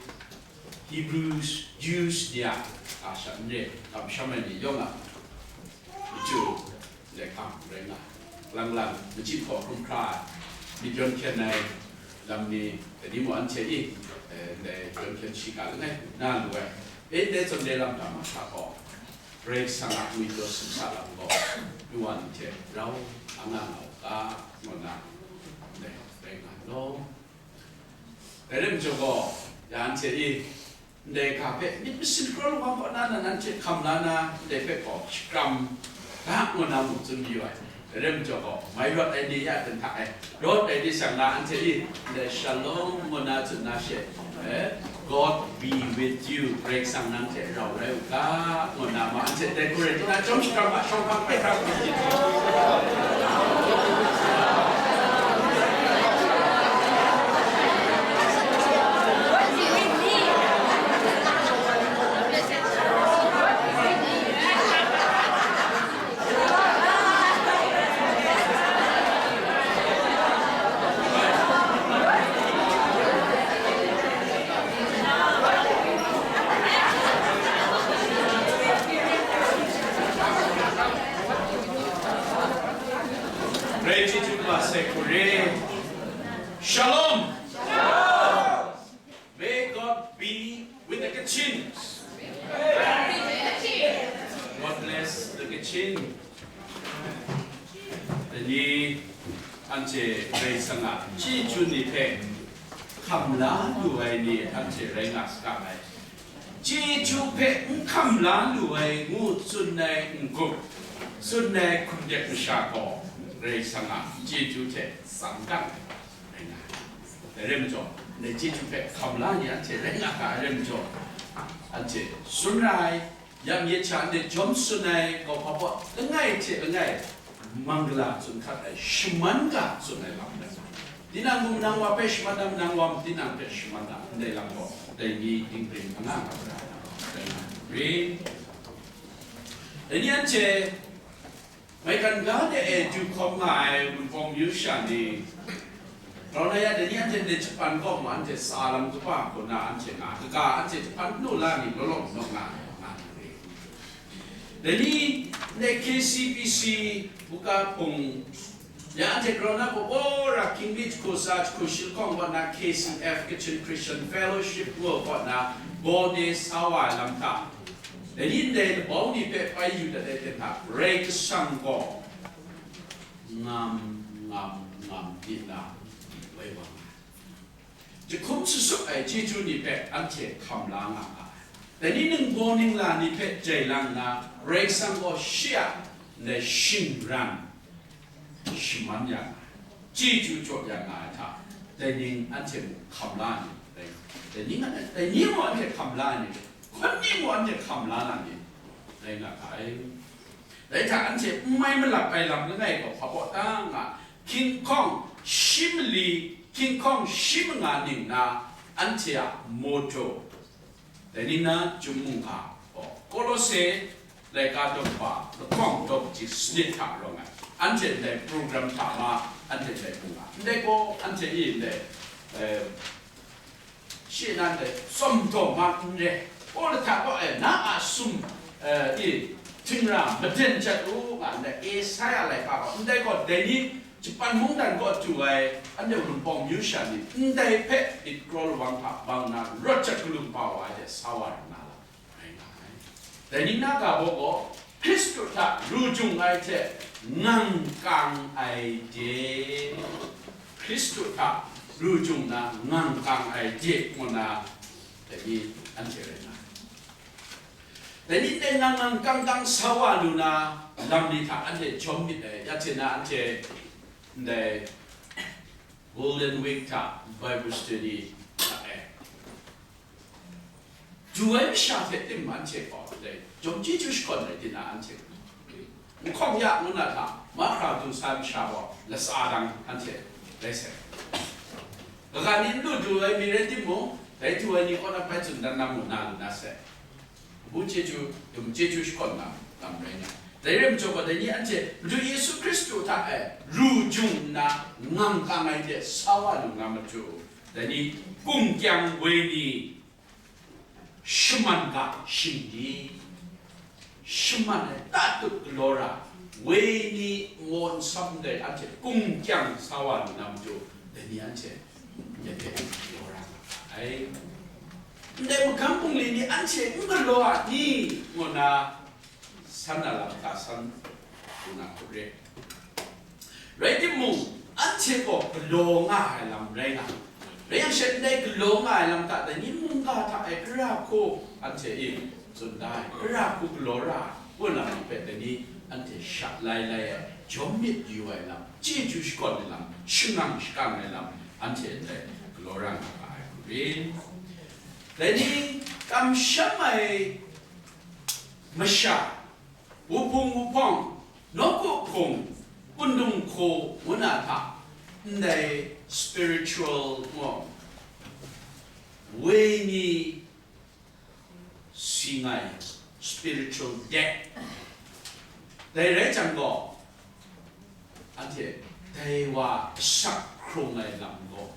Hebrews, Jews ni a ga sha n re, kamsham ai ni yawng a machyu, ndai hkang rai nga ai. Lang lang, machyi hkaw hkrum hkra ai, myit yawn hkyen ai lam ni, dai ni mung anhte e, eh, ndai yawn hkyen shiga langai na lu ai, e ndai zawn de lam hta mahta gaw, Karai Kasang a ngwi pyaw simsa lam gaw, nu wa ni hte rau anga nga u ga, ngu nna, ndai rai nga ai law. Dai rai majaw gaw, ya anhte e, ndai ga hpe myit masin hkraw lawang kaw na nan anhte hkam la na, ndai hpe gaw shakram ga, ngu na mung tsun mayu ai. Dai rai majaw gaw, mai rawt ai ni ya hten hta e, rawt ai ni shang na anhte e, ndai shalom ngu na tsun na she, eh, God be with you, Karai Kasang nang hte rau rai u ga, ngu na ma anhte dai hku rai nna, chyawm shakram a shawng hpang hpe hkra hkrum Rai chyeju masai hku re. Shalom. May God be with the Kachins. God bless the Kachin. Dai ni anhte Karai Kasang a chyeju ni hpe hkam la lu ai ni anhte rai nga saga ai. Chyeju hpe n hkam la lu ai ngu tsun ai n-gup, tsun ai hkum dek masha gaw, Karai Kasang a chyeju hte tsang kang ai rai nga ai. Dai rai majaw, ndai chyeju hpe hkam la ni anhte rai nga ga ai rai majaw, anhte tsun ra ai, ya myit sha nde jawm tsun ai, kau hpa hpa langai hte langai, mangala tsun hkat ai, shaman ga tsun ai lam rai. Tinang mung nang wa hpe shaman ai, nang wa mung tinang hpe shaman ai, ndai lam gaw, dai ni dinghpring anga nga ai, dai ni ring. Dai ni anhte maigan ga de e du hkawm nga ai wunpawng myu sha ni, rau na ya, dai ni anhte ndai Japan kaw mung anhte sa lam kaba hku na anhte nga, kaga anhte Japan lu la ni law law law nga ai, nga ai. Dai ni ndai K C B C buga hpung Ya anhte grau na gaw, wora King George Coast, Coast Hill hkawng kaw na K C F, Kachin Christian Fellowship ngu kaw na, gaw de sa wa ai lam hta, dai ni ndai labau ni hpe bai yu dat ai hte hta, Karai Kasang gaw ngam, ngam, ngam di na, woi wa nga ai. Jahkum sasup ai chyeju ni hpe anhte hkam la nga ga ai. Dai ni ningbaw ningla ni hpe jai lang nna, Karai Kasang gaw shi a ndai shingran shaman ya nga ai, chyeju jaw ya nga ai hta, dai ning anhte mung hkam la ai ni rai nga ai. Dai ning, dai ni mung anhte hkam la ai ni, hkun ni mung anhte hkam la na ni rai nga ga ai. Dai hta anhte n mai malap ai lam langai gaw hpa baw ta nga, hkinghkawng shi mali, hkinghkawng shi manga ning na anhte a mawtaw, dai ni na chyum mungga gaw, Kolose laika daw kaba lahkawng daw kaji sanit hta rawng ai, anhte ndai program hta ma, anhte ndai hpung nga, ndai gaw, anhte e ndai, eh, shi nan dai tsawm taw ma n re, Pawlu hta gaw, eh, na a sum, eh, e htingra maden jat u, nga ndai Esaia laika gaw, ndai gaw, dai ni Japan mungdan kaw du ai, anhte Wunpawng myu sha ni, ndai hpe myit kraw lawang hta bang na rawt jat galu kaba wa ai hte sa wa rai na lam rai nga ai. Dai ning na ga baw gaw, Hkristu hta ru jung ai hte ngang kang ai de, Hkristu hta ru jung na ngang kang ai de, ngu na, dai ni anhte rai nga ai. Dai ni ndai ngang ngang kang kang sa wa lu na lam ni hta anhte jawm myit ai, ya hte na anhte ndai Golden Week hta Bible study hta e, du ai masha hte tim anhte gaw ndai jawm chyeju shakawn ai, tinang anhte nhkawng ya ngu na hta, mahkra du sa ai masha gaw latsa dang anhte rai sai. Kaga ni n du du ai mi rai timung, dai du ai ni kaw na bai tsun dan na mu na lu na sai. Kabu chyeju, dum chyeju shakawn na lam rai nga ai. Dai rai majaw gaw, dai ni anhte Madu Yesu Hkristu hta e ru jung nna ngang kang ai hte sa wa lu nga matu, dai ni kungkyang woi ni shaman ga shingdi, shaman ai tatut galaw ra, woi ni ngu nsam ndai anhte kungkyang sa wa lu na matu, dai ni anhte ya hpe galaw ra nga ai. Ndai magam bungli ni anhte n galaw a ni? Ngu na san na lam hta san lu na hku re. Rai timung, anhte gaw galaw nga ai lam rai nga, rai yang she ndai galaw nga ai lam hta dai ni mungga hta e gara hku anhte e tsun da ai, gara hku galaw ra ai, kaw lam ni hpe dai ni anhte sha lai lai ai, jawm myit yu ai lam, chyeju shakawn ai lam, shangang shakang ai lam, anhte ndai galaw ra nga ga ai hku rin. Dai ni kamsham ai masha, wuhpung wuhpawng, nawku hpung, kundung hku ngu na hta, ndai spiritual ngu, woi ni si nga ai, spiritual death. Dai rai jang gaw, anhte dai wa asak hkrung ai lam gaw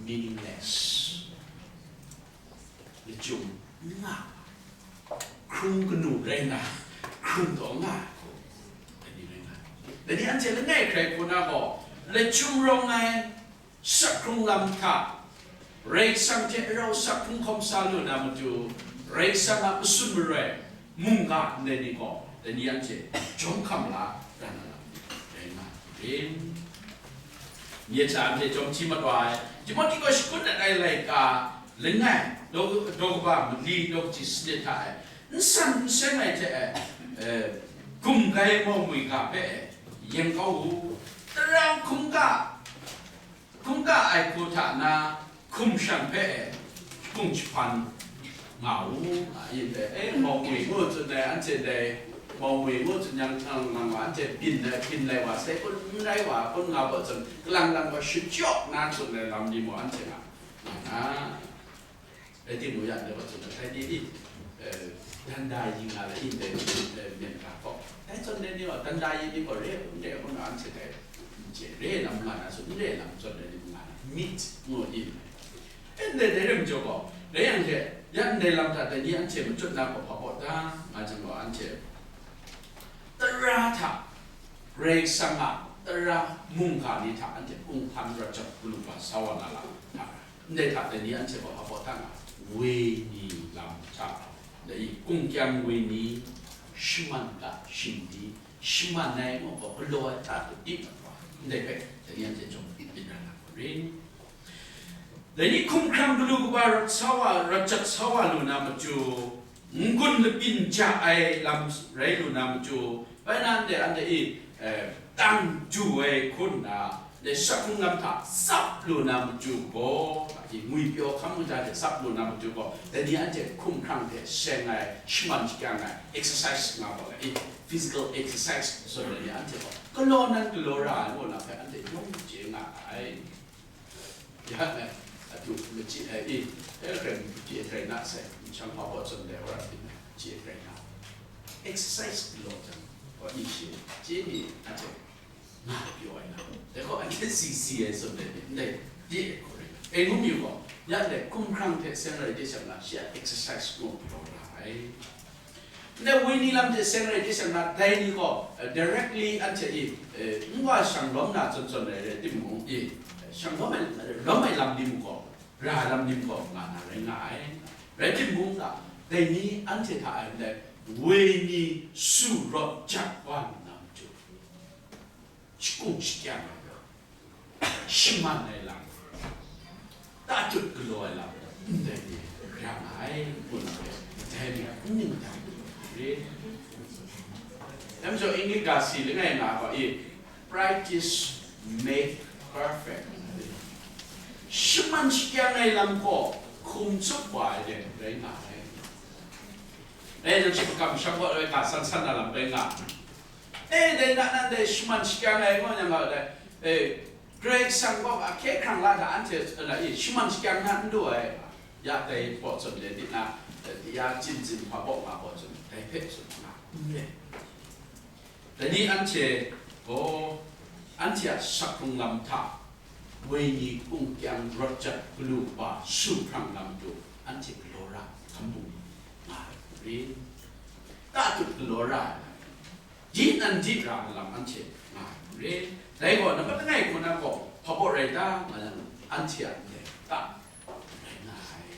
meaningless, lachyum n nga, hkrung kanu rai nga, hkrung taw nga, dai ni rai nga. Dai ni anhte langai hkrai hku na gaw, lachyum rawng ai, asak hkrung lam hta, Karai Kasang hte rau asak hkrung hkawm sa lu na matu, Karai Kasang a matsun maroi mungga ndai ni gaw, dai ni anhte jawm hkam la ra na lam rai nga rin. Nye hta anhte jawm hti mat wa ai, Timohti gaw shakut dat ai laika langai, daw, daw kaba mali, daw kaji sanit hta e, n san n seng ai hte e, eh, gumgai mau mwi ga hpe e, yen kau u, tara hkungga, hkungga ai hku hta na hkum shang hpe e, hpung jahpan nga u, nga yin dai, e, mau mwi ngu tsun ai, anhte dai mau mwi ngu tsun yang, nang, nang wa anhte byin ai, byin lai wa sai kun, n rai wa kun nga baw tsun, kalang lang gaw shachyaw na tsun ai lam ni mung anhte nga, nga na. Rai timung, ya ndai wa tsun ai, dai ni, eh, dan da yi nga lai yin dai, eh, myen ga gaw. Dai tsun ai ni gaw, dan da yi ni gaw re, n re, kun anhte dai, n chye, re lam nga na, tsun, n re lam tsun ai ni nga na, myit ngu yin. Ndai, dai rai majaw gaw, rai yang hte, ya ndai lam hta dai ni anhte machut na gaw hpa baw ta, nga jang gaw anhte tara hta Karai Kasang a tara mungga ni hta anhte kunghpan rawt jat galu wa sa wa na lam hta, ndai hta dai ni anhte gaw hpa hpa hta nga, wenyi lam hta, dai kung kyang wenyi, shaman ga shingdi, shaman ai ngu gaw galaw ai hta tu di mat wa, ndai hpe dai ni anhte chyawm myit ra na hku ring. Dai ni hkumhkrang galu kaba rawt sa wa, rawt jat sa wa lu na matu, n-gun labyin ja ai lam rai lu na matu, bai na ndai anhte e, eh, tang du ai hku nna, dai sak hkrung lam hta tsap lu na matu gaw, i ngwi pyaw hkam kaja hte tsap lu na matu gaw, dai ni anhte hkumhkrang hte seng ai, shaman shakyang ai, exercise nga gaw, i physical exercise, so dai ni anhte gaw, galaw nan galaw ra ai, ngu na hpe anhte yawng chye nga ai. Ya, eh, adu, machyi, eh, i, eh, kren, machyi, eh, kren na sai, nchang hpa baw chun de, ora, machyi, eh, kren na. Exercise lo jang, wa, i, shi, chye ni, a, chye, nga, pyo, ai, na. De, ko, a, chye, si, si, eh, so, de, de, de, de, ko, re. Eh, ngu, mi, ko, ya, de, hkumhkrang hte seng rai de, shang, na, shi, a, exercise, ngu, pyo, ra, ai. Ndai wenyi lam hte seng rai hte seng na, dai ni gaw, eh, directly anhte e, eh, n wa shang lawm na zawn zawn ai rai timung, e, shang lawm ai, lawm ai lam ni mung gaw, ra lam ni mung gaw, nga na rai nga ai. Rai timung, dai ni anhte hta e ndai wenyi su rawt jat wa nna matu, shakung shakyang ai, shaman ai lam, tatut galaw ai lam, ndai ni ra nga ai, ngu na, dai ni a ning dang rit. Dai majaw, English ga si langai nga gaw, e, practice make perfect. Shaman shakyang ai lam gaw hkum tsup wa ai de rai nga ai. E, nang shi makam shang gaw, e, ga san san na lam rai nga. E, dai na nan dai shaman shakyang ai ngu yang gaw dai, e, Karai Kasang gaw ahkye hkrang la hta anhte, e, shaman shakyang na n lu ai, ya dai baw zawn le di na, e, ya chyin zin hpa baw nga baw zawn dai hpe tsun nga n re. Dai ni anhte gaw, anhte a sak hkrung lam hta, wenyi kung kyang rawt jat galu kaba su hprang lam tu, anhte galaw ra hkam bungli nga ai hku rin, tatut galaw ra ai lam, di nan di ra ai lam anhte nga ai hku rin. Dai gaw, nampat langai hku na gaw, hpa baw rai ta, nga yang, anhte a ndai ta rai nga ai.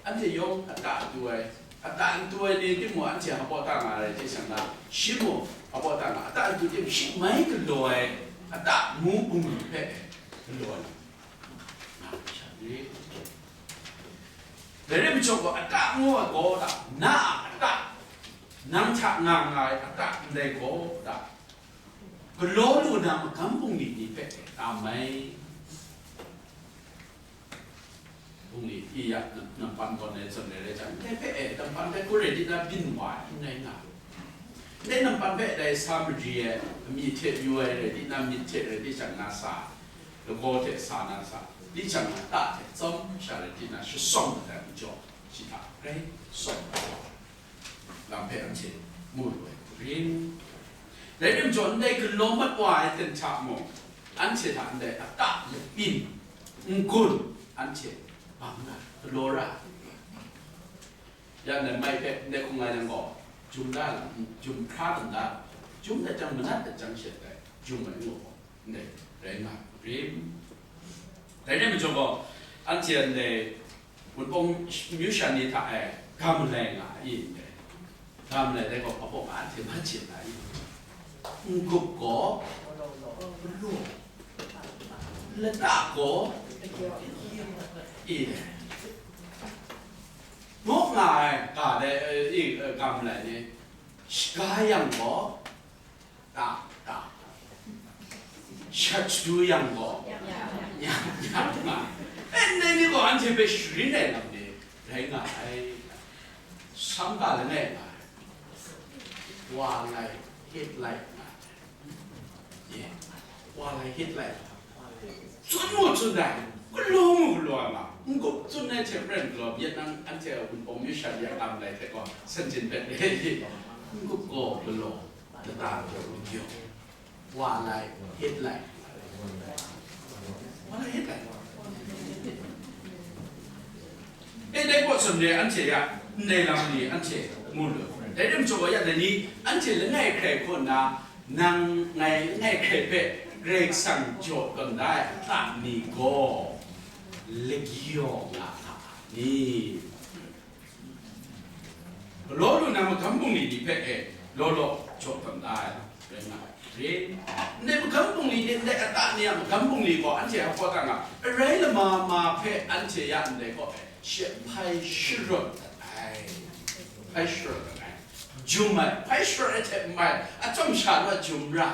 Anhte yawng ata atu ai, ata atu ai ni timung, anhte hpa baw ta nga ai hte shang na, shi mung hpa baw ta nga, ata atu tim shi mai galaw ai, ata mu bungli hpe galaw ai. Dai rai majaw gaw, ata ngu ai gaw da, na a ata, nang hta nga nga ai ata ndai gaw da, galaw lu na magam bungli ni hpe tam ai. Bungli, i ya, nam, nampan gawn ai zawn ai rai jang, ndai hpe, e, nampan hpe hkun rai di na byin wa ai, n rai nga. Ndai nampan hpe dai sa mari ai, amyit hte yu ai rai di na, myit hte rai di jang na sa, lagaw hte sa na sa, di jang na ta hte tsawm sha rai di na, shasawng ai majaw, shi hta rai tsawm ai. Lam hpe anhte mu lu ai hku rin. Dai rim jaw, ndai galaw mat wa ai ten hta mung, anhte hta ndai ata labyin, n-gun, anhte bang na, galaw ra ai. Ya ndai mai hpe ndai hkung ai yang gaw, jum da lam, jum hkra dam da, jum dat jang, manat dat jang she dai, jum ai ngu gaw, ndai rai nga ai hku rin. Dai rai majaw gaw, anhte ndai Wunpawng myu sha ni hta e ga malai nga ai, ga malai dai gaw hpa baw nga hte ma chye na i? N-gup gaw galaw, lata gaw i, muk nga ai ga dai, i, ga malai ni, shaga yang gaw, ta, ta. Shat shadu yang gaw, ya, ya, ya. E, ndai ni gaw anhte hpe sharin ai lam ni rai nga ai. Sam ga langai nga ai. Wa lai, het lai nga ai. Ye. Wa lai, het lai. Tsun mu tsun dai. Galaw mu galaw ai ma. N-gup tsun ai hte maren galaw, Vietnam anhte a Wunpawng myu sha ni a ga malai hte gaw, san jin pet re. N-gup gaw galaw. Lata gaw n-gyawng, wa lai, het lai, wa lai, het lai. E, dai pawt sum de anhte ya, ndai lam ni anhte mu lu. Dai rim chyaw ya, dai ni anhte langai hkrai hkaw nna, Nang ngai langai hkrai hpe Karai Kasang jaw tawn da ai a ta ni gaw lagyaw nga a ni? Galaw lu na magam bungli ni hpe e law law jaw tawn da ai rai nga ai. Ndai magam bungli ni, ndai a ta ni a magam bungli gaw anhte a hpaw ta nga, arai lama ma hpe anhte ya ndai gaw e, shi hpai sharawt dat ai, hpai sharawt dat ai. Jum ai, hpai sharawt ai hte mai, a chyawm sha naw jum ra,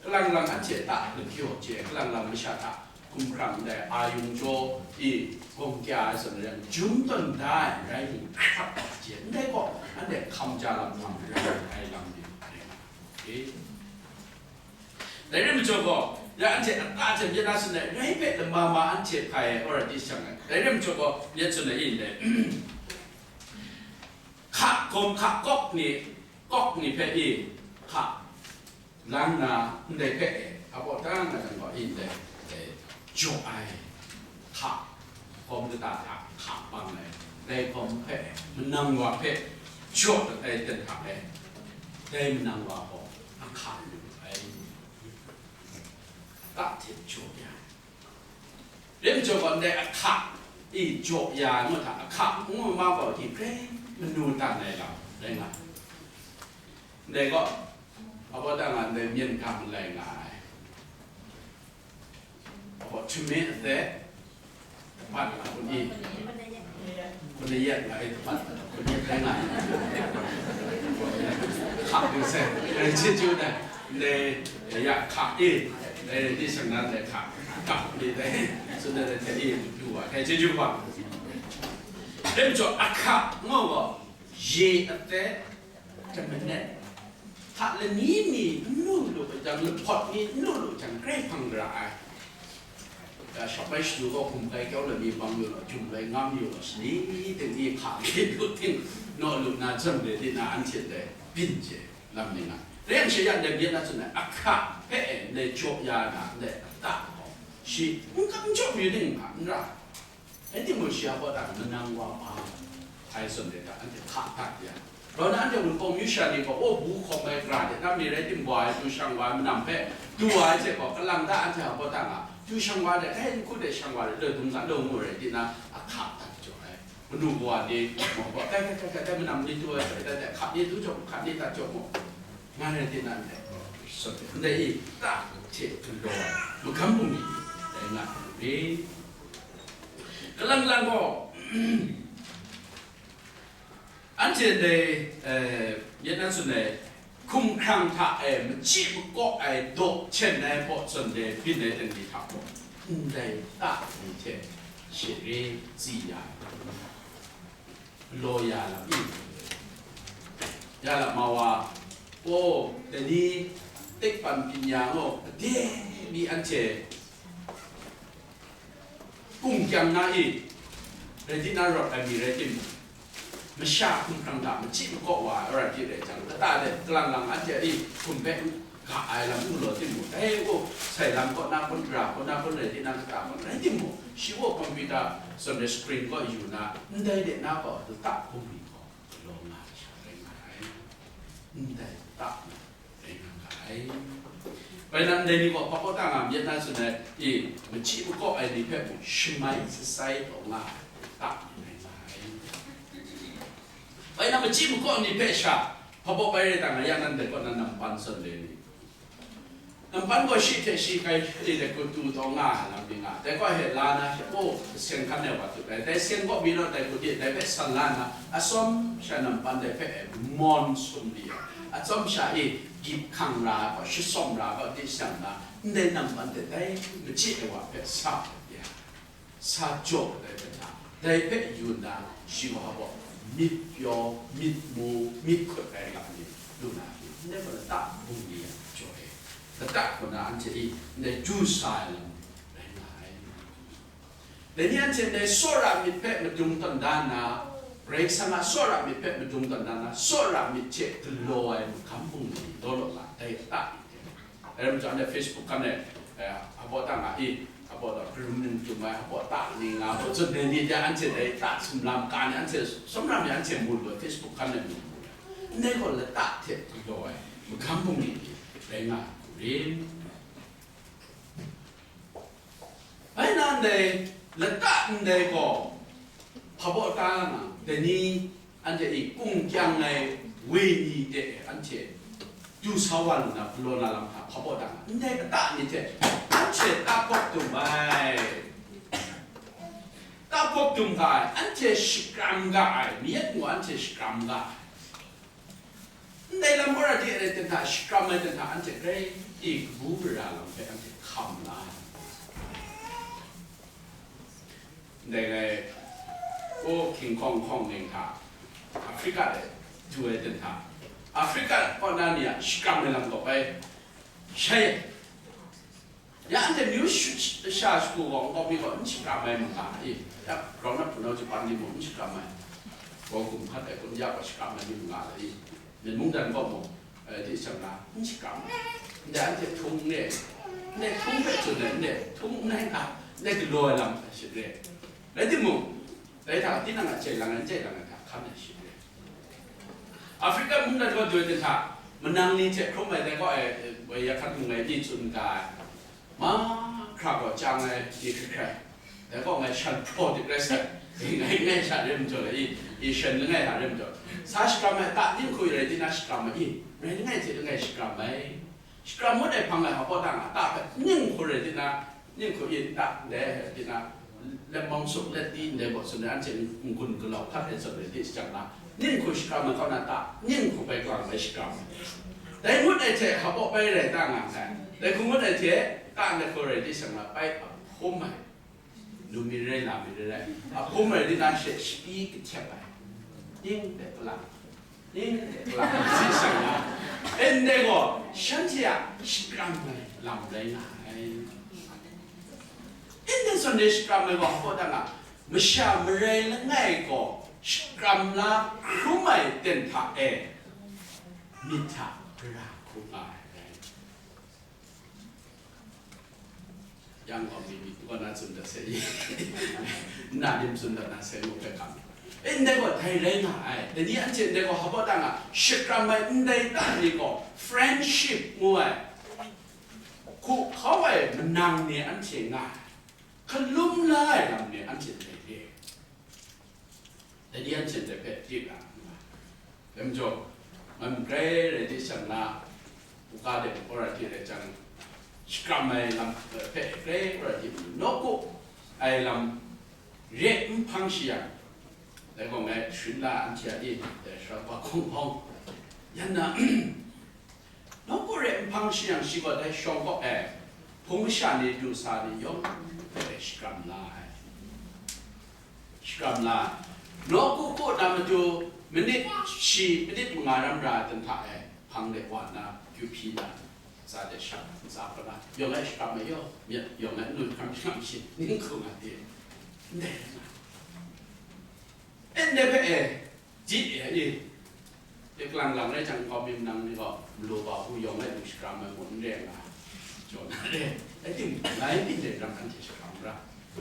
kalang lang anhte ta lagyaw chye, kalang lang masha hta hkumhkrang ndai a yung jaw i gawng kya ai zawn rai, jum tawn da ai rai ni hkrat chye, ndai gaw anhte hkam ja lam hpang rai ai lam ni rai nga ai. Dai rai majaw gaw, ya anhte a ta hte myit na tsun ai, rai hpe lama ma anhte hpai ai, already shang ai. Dai rai majaw gaw, myit tsun ai i ndai. Hka gawm hka kawk ni, kawk ni hpe i, hka lang na, ndai hpe e, a baw ta nga jang gaw i ndai, e, jaw ai, hka, hkawm kata hta hka bang ai, dai hkawm hpe manang wa hpe jaw dat ai ten hta e, dai manang wa gaw a hka lu ai, a ta hte jaw ya ai. Rai majaw gaw, ndai a hka e jaw ya ai ngu hta, a hka ngu ma gaw, hti hkrai manu tan ai lam rai nga ai. Ndai gaw, a baw ta nga, ndai myen gang lai nga ai. A baw htume athep, hpa nga hkun i, hkun ayat nga ai, hpa hkun ayat rai nga ai. Hka du sai, rai chyeju dai, ndai ya hka i, ndai di shang na ndai hka, kap ni dai, tsun dai dai hte i, du wa, dai chyeju hpa. Dai majaw, a hka ngu gaw, ye athep, Tamanet, hta lani mi n lu lu ai jang, lahpawt ni n lu lu jang, grai hpang ra ai. Ya, shap ai shadu gaw hkum kai kyau lani bang yu law, jum lai ngam yu law, shani ting ni hka mi lu ting, naw lu na, jam de di na, anhte dai byin chye lam ni nga. Rai yang she ya, ndai myit na tsun ai, a hka hpe e, ndai jaw ya na, ndai a ta gaw, shi n kam jaw yu ting hpa n ra. Rai timung, shi a baw ta manang wa hpa ai zawn de hta anhte hka dat ya. Rau na anhte Wunpawng myu sha ni gaw, o, bu hkawm ai gara de na mi rai tim, wa ai, du shang wa ai manam hpe du wa ai hte gaw, kalang ta anhte a baw ta nga, du shang wa ai, dai n hku de shang wa ai, loi dung ga loi ngu rai di na, a hka dat jaw ai. Manu kawa ni gaw, kai, kai, kai, kai, dai manam ni du ai, dai, dai, dai, hka ni du jaw, hka ni dat jaw mu, nga rai di na, ndai, ndai i, ta hte galaw ai, magam bungli, dai nga ai. Kalang lang gaw, anhte dai, eh, myit na tsun ai, hkumhkrang hta e machyi makaw ai daw hten ai baw zawn de byin ai ten ni hta gaw, ndai ta ni hte share tsi ya ai, law ya lam i, ya lam ma wa, o, dai ni, tekpan pinya gaw, ade mi anhte Kung kyang na i, rai di na rawt ai mi rai timung, masha hkumhkrang hta machyi makaw wa ai, rai di rai jang, kata de, kalang lang anhte a i hkum hpe ga ai lam n galaw timung, dai gaw sai lam kaw na hpun, gara kaw na hpun, rai di na kata hpun rai timung, shi gaw computer zawn ai screen kaw yu na, ndai de na gaw lata hpung ni gaw galaw nga ai sha rai nga ai. Ndai lata na rai nga ga ai. Bai nang, ndai ni gaw hpa kaw ta nga myit na tsun ai, i, machyi makaw ai ni hpe mung shamai sasai taw nga ai, ta ni rai nga ai. Bai nang, machyi makaw ni hpe sha hpa baw bai rai ta nga, ya nan dai kaw na nampan zawn le ni, nampan gaw shi hte shi kai hte dai hku tu taw nga ai lam ni nga, dai kaw he la na, hpe, o, seng hkan ai wa tut ai, dai seng kaw mi naw dai hku di, dai hpe san la nna, atsawm sha nampan dai hpe e mawn sum di ai, atsawm sha i, gyit hkang ra ai gaw, shasawm ra ai gaw, di shang na, ndai nampan de dai machyi ai wa hpe sa ai, sa jaw ai hpe hta, dai hpe yu nna, shi wa gaw myit pyaw, myit mu, myit hkut ai lam ni lu na, ndai gaw lata bungli ai jaw e, lata kaw na anhte i ndai du sa ai lam ni rai nga ai. Dai ni anhte ndai tsawra myit hpe madung tawn da nna, Karai Kasang a tsawra myit hpe madung tawn da nna, tsawra myit hte galaw ai magam bungli law law la, dai lata ni hte. Dai rai majaw, anhte Facebook hkan e, eh, a baw ta nga i, a baw ta hparum ningtum ai, a baw ta ni nga, a baw zawn ai ni hte anhte dai ta sumla maka ni, anhte sumla mi anhte mu lu ai, Facebook hkan e mu lu ai. Ndai gaw lata hte galaw ai magam bungli ni rai nga hku rin. Bai na ndai, lata ndai gaw, hpa baw ta nga, dai ni, anhte i kung kyang ai wenyi de anhte du sa wa lu na, galaw na lam hta hpa baw ta nga, ndai kata ni hte anhte ta hkawk dum ai. Ta hkawk dum ga ai, anhte shakram ga ai, mi yet ngu anhte shakram ga ai. Ndai lam wora di ai ten hta, shakram ai ten hta, anhte grai i kabu gara lam hpe anhte hkam la ai. Ndai ngai, o, King Kong Kong ning hta, Africa de du ai ten hta, Africa kaw na ni a shakram ai lam gaw bai shai. Ya anhte myu sha shaku gaw, nkau mi gaw n shakram ai manga i, ya grau na hpunau japan ni mung n shakram ai, gaw gum hkat ai kun ya gaw shakram ai ni manga la i, myen mungdan gaw mung, eh, di shang na n shakram ai. Ndai anhte htung n re, ndai htung hpe tsun ai, ndai htung n rai nga, ndai galaw ai lam hpe shin re. Rai timung, dai hta tinang a chye lang ai, n chye lang ai hta hkan ai shin re. Africa mungdan gaw doi ten hta, manang ni hte hkrum ai dai gaw ai, woi ya hkat mung ai ni tsun ga ai. Mahkra gaw chyang ai ni hkrai hkrai, dai gaw ngai shan hpraw dik rai sai, ngai ngai sha re majaw le i, i shan langai hta re majaw, sa shakram ai ta, ning hku i rai di na shakram ai i, rai langai hte langai shakram ai. Shakram ngut ai hpang ai hpa baw ta nga, ta hpe ning hku rai di na, ning hku i ta, ndai rai di na, lemang suk let di ndai gaw tsun ai, anhte n-, n-gun galau hkat ai zawn rai di shang na, ning hku shakram ai kaw na ta, ning hku bai klang bai shakram ai. Dai ngut ai hte hpa baw bai rai ta nga sai, dai hku ngut ai hte ta ndai hku rai di shang na, bai a hpum ai. Nu mi rai, la mi rai rai, a hpum rai di na she shapi kahtep ai. Ning de kala, ning de kala, si shang na. Ndai gaw, shanhte a shakram ai lam rai nga ai. Ndai zawn de shakram ai gaw, hpa ta nga, masha marai langai gaw, shakram la hkrum ai ten hta e, myit hta gara hkrum nga ai. Yang gaw mi myit kaw na tsun dat sai, nna lim tsun dat na sai, ngu hpe kam. E, ndai gaw dai rai nga ai. Dai ni anhte ndai gaw hpa baw ta nga, shakram ai ndai ta ni gaw friendship ngu ai, hku hkau ai manang ni anhte nga ai, hkalum la ai lam ni anhte ndai re. Dai ni anhte ndai hpe di ra nga ai. Dai majaw, ngai mung grai rai di shang na, u ga de wora di rai jang, shakram ai lam hpe grai wora di, nawku ai lam re n hpang shi yang, dai gaw ngai sharin la anhte a di, dai sara wa hkawng hkawng, yan na, nawku re n hpang shi yang, shi gaw dai shawng kaw e, hpung masha ni, du sa ni yawng hpe shakram la ai. Shakram la, nawku kaw na matu, minit shi, minit manga ram ra ai ten hta e, hpang de wa nna, kyu hpyi na, tsa de shang, ntsa hkra na, yawng e shakram ai yaw, myit yawng e nu hkram shakram shi, ning hku nga de, ndai rai nga. Ndai hpe e, di e, e, e, kalang lang rai jang, nkau mi manang ni gaw, malu ba hku yawng e lu shakram ai mung n re nga, jaw na re, rai timung, ngai byin de rang anhte shakram ra.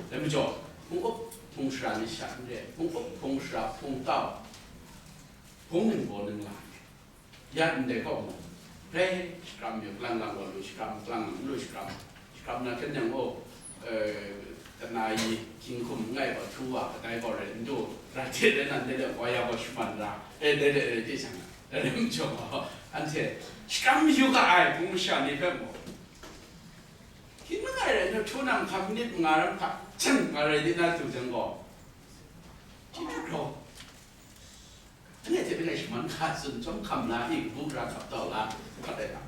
Dai majaw, hpung up hpung sara ni sha n re, hpung up hpung sara hpung tau, hpung ningbaw ningla ni, ya ndai kaw mung, rai shakram yu, kalang lang gaw lu shakram, kalang lang lu shakram, shakram na hten yang, o, eh, kana yi, hkying hkum n ngai gaw htu wa, kadai gaw rai n du, ra hte rai nan, dai de wa ya gaw shaman ra, e, dai de rai chye shang na, dai rai majaw gaw, anhte shakram yu ga ai, hpung masha ni hpe mung, hkying langai rai nna, htu nang hkam nit manga ram hta, chyang nga rai di na du jang gaw, chyeju grau. Anhte hte langai shaman hka tsun, chyawm hkam la, i kabu gara hkap tau la, hkat ai hta,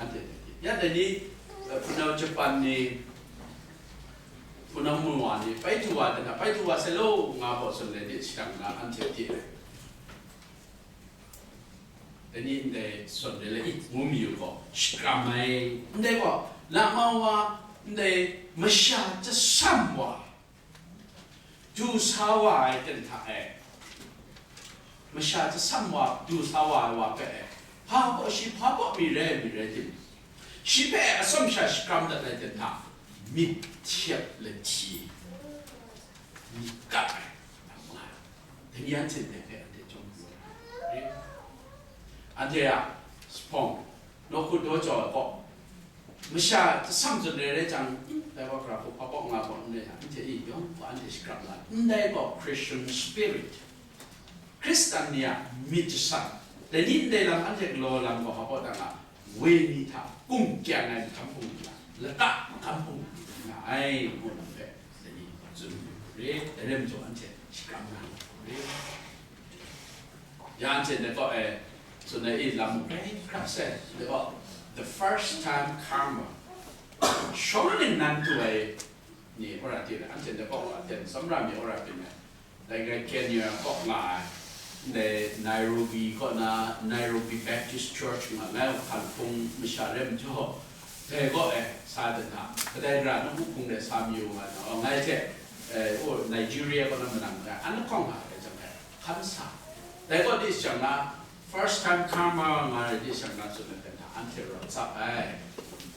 anhte hte. Ya dai ni, eh, hpunau Japan ni, hpunau Mungwa ni, bai du wa ai hta, bai du wa sai law, nga gaw tsun ai de, shadang na, anhte hte. Dai ni ndai tsun ai le, i, ngu mayu gaw, shakram ai, ndai gaw, lama wa, ndai masha chyasam wa, du sa wa ai ten hta e, masha chyasam wa, du sa wa ai wa hpe e, hpa baw shi, hpa baw mi rai, mi rai timung, shi hpe atsawm sha shakram dat ai ten hta, myit htyep lahti, myit kap ai, dai ni anhte ndai hpe anhte chyawm hkrum ai. Anhte a, sahpawng, Nawku daw jau ai kaw, masha tasam tsun re re jang, dai wa hkra hku hpa bawk nga bawk n re, anhte e yawng gaw anhte shakram la, ndai gaw Christian spirit, Hkristan ni a myit jasat, dai ni ndai lam anhte galaw lam gaw hpa bawk da nga, wenyi hta kung kyang ai mahkam hpung ni, lata mahkam hpung ni nga ai, ngu lam hpe, dai ni tsun re, dai rai majaw anhte shakram na re. Ya anhte dai gaw e, tsun ai i lam grai hkra sai, dai gaw, the first time karma. Shawng ningnan tu ai ni, ora ti re, anhte dai gaw aten tsawmra mi ora byin ai. Dai grai Kenya kaw nga ai, ndai Nairobi kaw na, Nairobi Baptist Church nga ai, hkan hpung masha rai majaw, dai gaw e, sa dan hta, kadai gara nawku hpung de sa mayu nga na, ngai hte, eh, o, Nigeria kaw na manang ai, an lahkawng nga ai jang e, hkan sa. Dai gaw di shang na, first time karma nga rai di shang na tsun ai dan hta, anhte rawt tsap ai.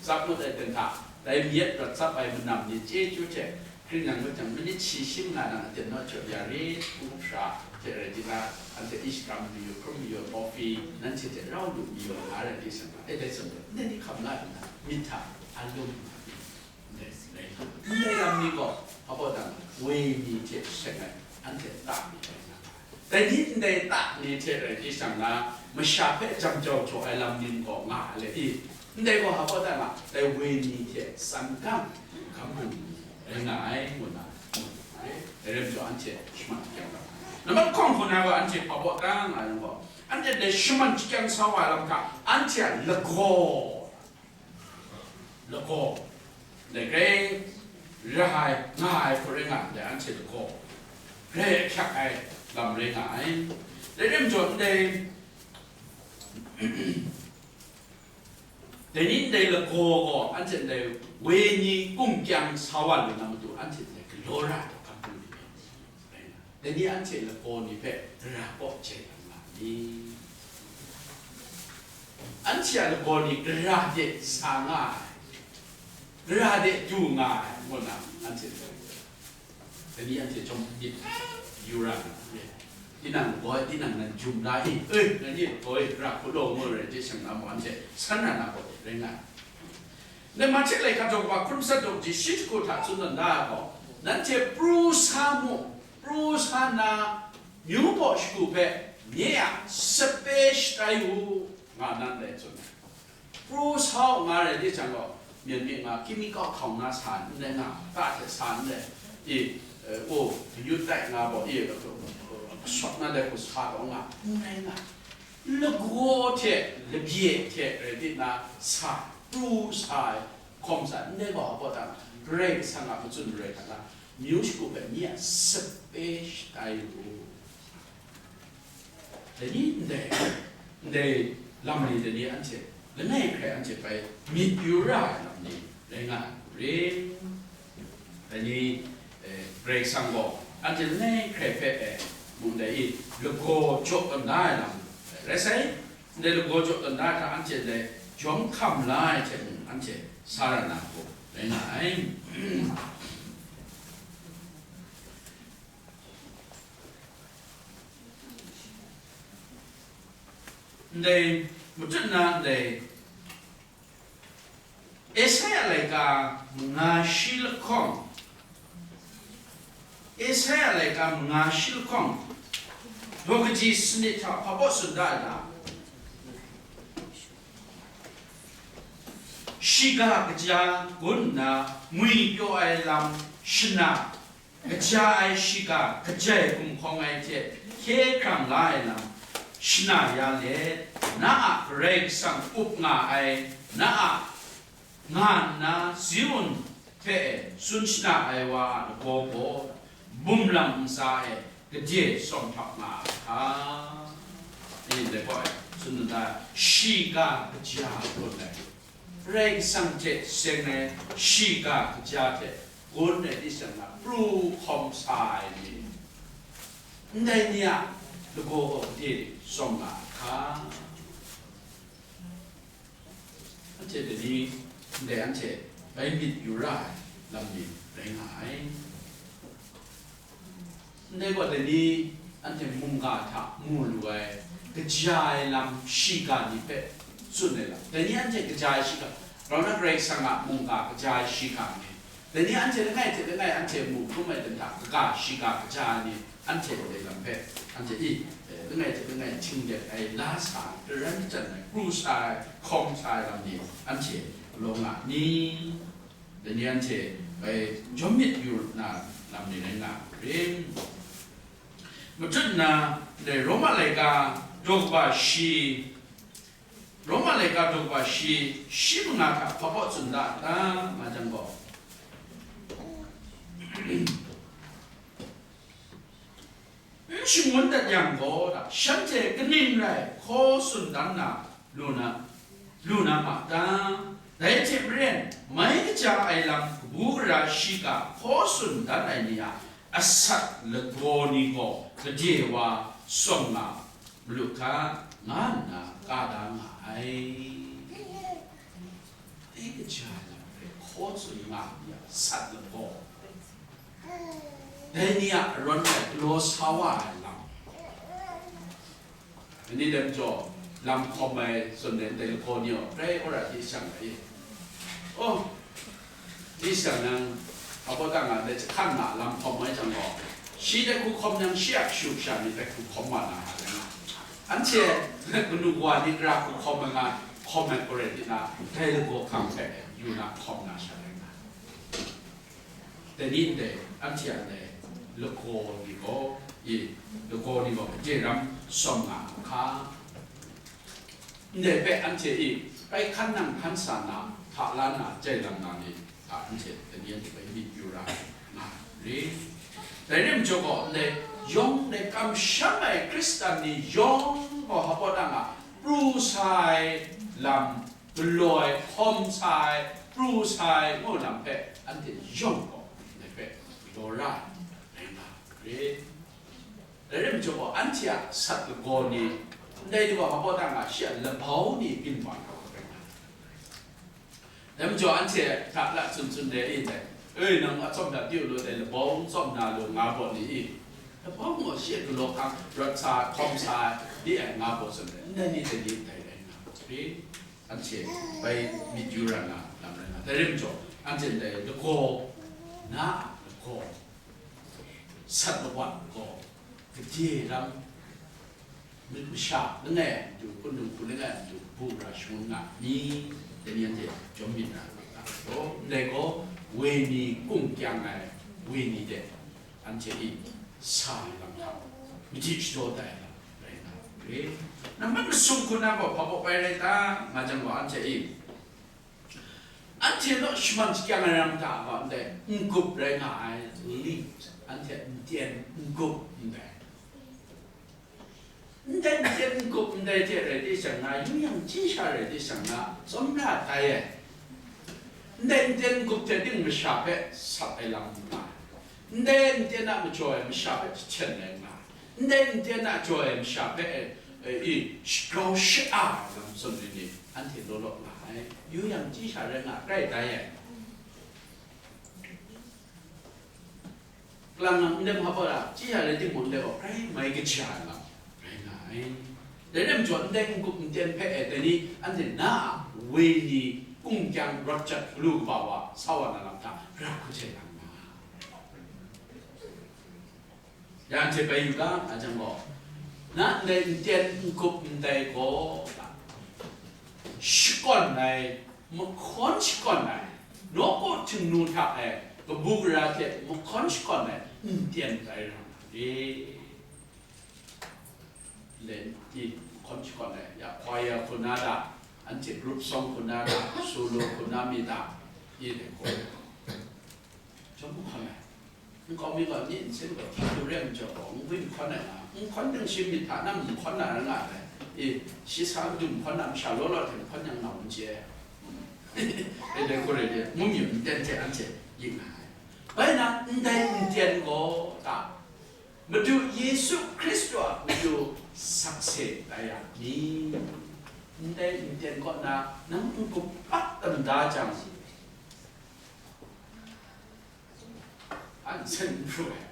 Tsap ngut ai dan hta, dai myit rawt tsap ai manam ni chyeju hte, hkring yang ngut jang, manit shi shim nga nang aten naw jaw ya rit, hpung hpra hte rai di na, anhte ishkam mayu, hkrum mayu, coffee, nanhte hte rau lu mayu nga rai di shang na, e dai tsun, ndai ni hkam la nna, myit hta, a lum nga myit. Ndai, ndai, ndai lam ni gaw, hpa baw dang, wenyi hte seng ai, anhte ta mi rai nga ai. Dai ni ndai ta ni hte rai di shang na, masha hpe jam jau jaw ai lam ning gaw nga ai le i, ndai gaw hpa baw dang a, dai wenyi hte san gang, hkam hkam rai nga ai, ngu na, dai rai majaw anhte shaman kyang ra ai. Nambat hkawng hkun ai gaw anhte hpa baw dang nga ai lam gaw, anhte dai shaman shakyang sa wa ai lam hta, anhte a lagaw, lagaw, dai grai ra ai, nga ai hku rai nga ndai, anhte lagaw, grai ahkyak ai lam rai nga ai. Dai rai majaw ndai, dai ni ndai lagaw gaw, anhte ndai wenyi kung kyang sa wa lu na matu, anhte ndai galaw ra ai hkam hpung ni rai nga. Dai ni anhte lagaw ni hpe gara kaw jai yang nga ai ni? Anhte a lagaw ni gara de sa nga ai, gara de du nga ai, ngu na anhte hpe, dai ni anhte chyawm myit yu ra nga ai. Tinang lagaw e, tinang nan jum la i, e, ngai ni lagaw e, gara hku law ngu rai hte shang na mung, anhte san na na gaw rai nga ai. Ndai Mahte laika daw kaba hkun matsat daw kaji shi jahku hta tsun dan da ai gaw, nanhte pru sa mu, pru sa nna, myu baw shagu hpe nye a sape shatai u, nga nan dai tsun ai. Pru sa u nga rai di jang gaw, myen myit nga, kimi kau hkau na sa ai n rai nga, ta hte sa n rai, i, e, o, mayut tai nga baw, i, e, shawt na dai hku sa taw nga, n rai nga. Lagaw hte labye hte rai di na sa, pru sa ai, hkawm sa, ndai gaw hpa baw dang, Karai Kasang a matsun marai hta na, myu shagu hpe nye a sape shatai u. Dai ni ndai, ndai lam ni dai ni anhte, langai hkrai anhte bai myit yu ra ai lam ni rai nga ai hku ring. Dai ni, eh, Karai Kasang gaw anhte langai hkrai hpe, eh, mung dai i lagaw jaw kau na ai lam rai sai. Ndai lagaw jaw kau na hta anhte dai jawm hkam la ai hte mung anhte sa ra na hku rai nga ai. Ndai matut na ndai Esaia laika manga shi lahkawng, Esaia laika manga shi lahkawng, daw kaji sanit hta hpa baw tsun da ai lam, shiga kaja gun nna ngwi pyaw ai lam shana, kaja ai shiga kajai gumhkawng ai hte hkye hkrang la ai lam shana ya let, na a Karai Kasang up nga ai, na a nga nna Zion hpe tsun shana ai wa a lagaw gaw bum lam ntsa e gade tsawm hkap nga ai hka. Ning dai gaw, tsun nna, shiga kaja gun ai, Karai Kasang hte seng ai shiga kaja hte gun ai di shang na pru hkawm sa ai ni, ndai ni a lagaw gaw gade tsawm nga ai hka. Anhte dai ni, ndai anhte bai myit yu ra ai lam ni rai nga ai. Ndai gaw dai ni, anhte mungga hta mu lu ai, kaja ai lam shiga ni hpe tsun ai lam. Dai ni anhte kaja ai shiga, grau na Karai Kasang a mungga kaja ai shiga ni, dai ni anhte langai hte langai anhte mu hkrum ai dan hta kaga shiga kaja ai ni, anhte ndai lam hpe, anhte i, eh, langai hte langai htinglet ai, la sa ai, daran chyan ai, pru sa ai, hkawm sa ai lam ni, anhte galaw nga ni? Dai ni anhte bai jawm myit yu na lam ni rai nga rim. Matut na, dai Roma laika daw kaba shi, Roma laika daw kaba shi, shi manga hta hpa baw tsun da ta, nga jang gaw, n shangun dat yang gaw, shanhte kaning rai hkaw tsun dan na, lu na, lu na ma ta? Dai hte maren, mai kaja ai lam kabu gara shiga hkaw tsun dan ai ni a asat lagaw ni gaw gade wa tsawm nga malu hka, nga nna ka da nga ai. Dai kaja ai lam hpe hkaw tsun nga ai ni a sat lagaw, dai ni a arawn e galaw sa wa ai lam. Ni dai majaw, lam hkawm ai tsun ai ndai lagaw ni gaw, grai wora di shang ai. Oh, di shang nang, hpa baw ta nga, dai jahkan na lam hkawm ai jang gaw, shi dai hku hkawm yang, shi a kashu kasha ni dai hku hkawm wa na nga ai. Anhte kanu wa ni gara hku hkawm ai nga, hkawm ai gaw rai di na, dai lagaw hkang hpe yu na hkawm na sha rai nga. Dai ni ndai, anhte a ndai lagaw ni gaw, i, lagaw ni gaw gade ram tsawm nga a hka? Ndai hpe anhte i, bai hkan nang hkan sa na, hta la na, jai lam na ni, a, anhte dai ni anhte bai myit yu ra nga ri. Dai rai majaw gaw, ndai yawng, ndai kamsham ai Hkristan ni yawng gaw, hpa baw ta nga, pru sa ai lam, galaw ai, hkawm sa ai, pru sa ai, ngu lam hpe anhte yawng gaw ndai hpe galaw ra ai rai nga rit. Dai rai majaw gaw, anhte a sat lagaw ni, ndai ni gaw hpa baw ta nga, shi a labau ni byin wa na rai nga. Dai majaw, anhte hta la tsun tsun de i dai, "Ei, nang a tsawm dat di u law, dai labau n tsawm na law," nga gaw ni i, labau gaw shi a galaw hkang rawt sa, hkawm sa di ai nga gaw tsun de, ndai ni dai ni dai rai nga rit. Anhte bai myit yu ra na lam rai nga, dai rai majaw, anhte ndai lagaw, na a lagaw, sat lawan lagaw, gade lam, myit masha langai a matu, hpun hku langai a matu, bu ra shangun nga ni, dai ni anhte jawm myit na, ndai gaw, wenyi kung kyang ai wenyi de, anhte i sa ai lam hta, madi shadaw tai ai lam rai nga rit. Nambat masum hku na gaw hpa baw bai rai ta, nga jang gaw, anhte i, anhte naw shaman shakyang ai ram hta gaw, ndai n-gup rai nga ai, linked, anhte n-tyen n-gup ndai. Ndai n-tyen n-gup ndai hte rai di shang na, yu yang chyi sha rai di shang na, tsawmra tai ai. Ndai n-tyen n-gup hte ting masha hpe sap ai lam n nga ai. Ndai n-tyen a majaw ai masha hpe jahten ai n nga ai. Ndai n-tyen a jaw ai masha hpe, e, e, i, shagrau sha-a ai lam tsun ai ni, anhte law law nga ai. Yu yang chyi sha rai nga, rai tai ai. Kalang nang n-dem hkap ai, chyi sha rai timung, ndai gaw grai mai kaja ai lam rai nga ai. Dai rai majaw, ndai n-gup n-tyen hpe e, dai ni anhte na a wenyi kung kyang rawt jat galu kaba wa sa wa na lam hta, gara hku hte nang nga. Ya anhte bai yu ga, nga jang gaw, na ndai n-tyen n-gup ndai gaw, shakawn ai, mahkawn shakawn ai, nawku htingnu hta e kabu gara hte mahkawn shakawn ai n-tyen rai ra nga ai. Len, i, mahkawn shakawn ai, ya, choir hku na da, anhte group song hku na da, solo hku na mi da, i, dai gaw, chyawm mahkawn ai. Nkau mi gaw, ni nsin gaw, hti du re ai majaw gaw, nkau mi mahkawn ai nga, mahkawn ting shi myit hta na mahkawn na rai nga ai. I, shi sa madu mahkawn na masha law law hte mahkawn yang nga n chye ai. E, dai gaw rai de, mung yu n-tyen hte anhte yin nga ai. Bai na, ndai n-tyen gaw, ta, Madu Yesu Hkristu a matu sakse tai yang ni? Ndai n-tyen kaw na nang n-gup pat tam da jang, a nsen n pru ai.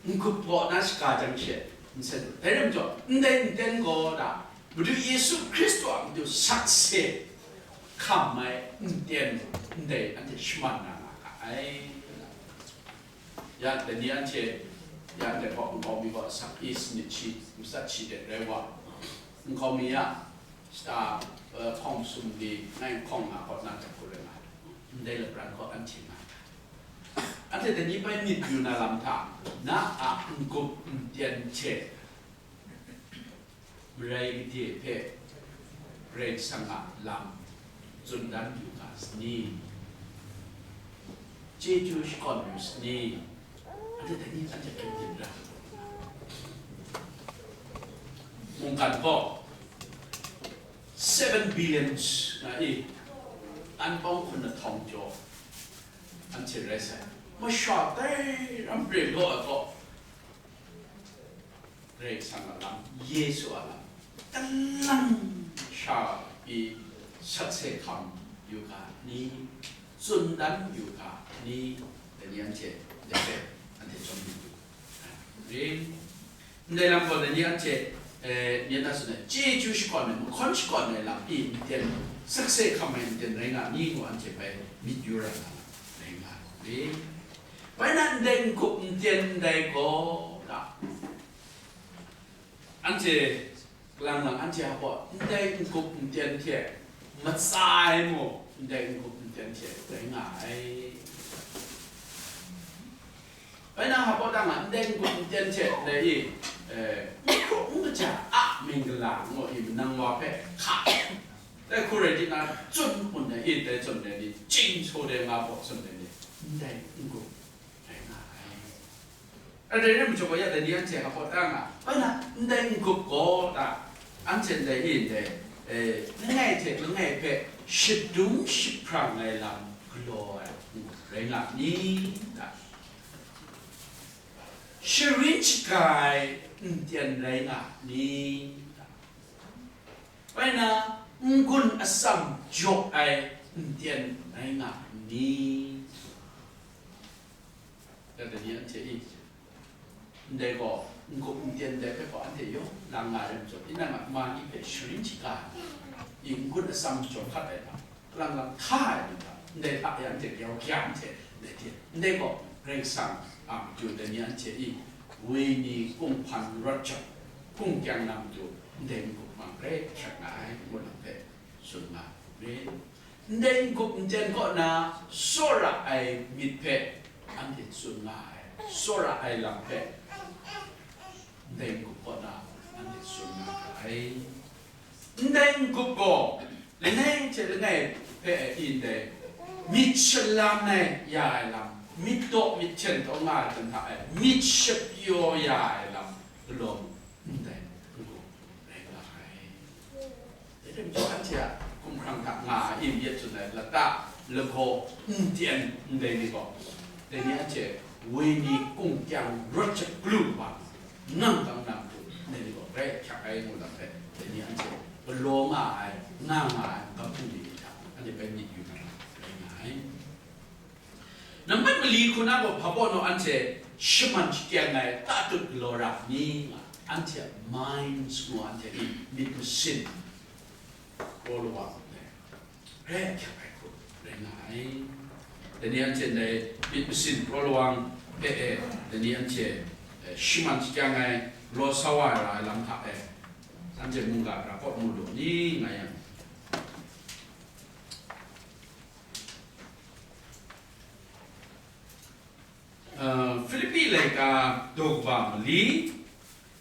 N-gup kaw na shaga jang she nsen pru. Dai rai majaw, ndai n-tyen gaw na, Madu Yesu Hkristu a matu sakse hkam ai nten ndai anhte shaman na nga ga ai. Ya, dai ni anhte, ya, dai gaw nkau mi gaw asak i sanit shi, matsat shi de rai wa, nkau mi ya, shata, eh, hkawng sum ni ngai hkawng nga gaw na hte hku rai nga, ndai lapran gaw anhte nga. Anhte dai ni bai myit yu na lam hta, na a n-gup n-ten hte marai gade hpe Karai Kasang a lam tsun dan yu ga sani? Chyeju shakawn yu sani? Anhte dai ni anhte hpe myit ra. Mungkan gaw seven billion nga i, an bawng hkun na htawng jaw anhte rai sai. Masha tai ram bre law ai gaw, Karai Kasang a lam, Yesu a lam, kalang sha pyi sakse hkam yu ga ni, tsun dan yu ga ni, dai ni anhte dai hpe anhte chyawm yu. Ring. Ndai lam gaw dai ni anhte, eh, ni na tsun ai, chyeju shakawn ai, mahkawn shakawn ai lam i nten, sakse hkam ai nten rai nga ni ngu anhte bai myit yu ra na rai nga. Ring. Bai na ndai n-gup nten ndai gaw, da. Anhte lang lang anhte a gaw ndai n-gup nten hte matsa ai mung, ndai n-gup nten hte rai nga ai. Bai na hpaw dang a, ndai n-gup nten hte ndai i, eh, n hkru n kaja a mingla ngu i, manang wa hpe hka, dai hku rai di na, tsun hpun ai i, dai tsun ai ni, chying shaw de nga hpaw tsun ai ni, ndai n-gup rai nga ai. Dai rai majaw gaw, ya dai ni anhte hpaw dang a, bai na, ndai n-gup gaw da, anhte ndai i ndai, eh, langai hte langai hpe shadum shaphrang ai lam galaw ai n-gup rai nga ni? Da. Sharin shaga ai nten rai nga ni? Bai na, n-gun atsam jaw ai nten rai nga ni? Dai ni anhte i, ndai gaw, n-gup nten ndai hpe gaw anhte yawng lang nga ai majaw, tinang a ma ni hpe sharin shaga ai, n-gun atsam jaw hkat ai hta, lang lang hta ai ni hta, ndai hta e anhte grau hkya nhteng ndai hte, ndai gaw Karai Kasang a matu dai ni anhte i, wenyi kunghpan rawt jang, hkungkyang na matu ndai n-gup mang grai hkyak nga ai, ngu lam hpe tsun nga ai. Ndai n-gup nten kaw na tsawra ai myit hpe anhte tsun nga ai, tsawra ai lam hpe ndai n-gup kaw na anhte tsun nga ga ai. Ndai n-gup gaw langai hte langai hpe e ndai myit shalan ai ya ai lam, myit daw myit hten taw nga ai hten hta e myit shapyaw ya ai lam galaw mu ndai n-gup rai nga ai. Dai hte mung anhte a hkumhkrang hta nga ai myit tsun ai lata, lagaw, nten ndai ni gaw, dai ni anhte wenyi kunghkyang rawt jang galu wa, nang kang na matu, ndai ni gaw grai ahkyak ai ngu lam hpe, dai ni anhte galaw nga ai, nga nga ai, ga hpung ni hta, anhte bai myit yu na rai nga ai. Nambat mali hku na gaw hpa pawnaw anhte shaman shakyang ai tatut galaw ra ni nga, anhte a minds ngu anhte ni myit masin, raw lawang ai, rai ahkyak ai hku rai nga ai. Dai ni anhte ndai myit masin raw lawang hpe e, dai ni anhte, eh, shaman shakyang ai, galaw sa wa ai ra ai lam hta e, anhte mungga ra kaw mu lu ni nga yang, Uh, Filipi laika daw kaba mali,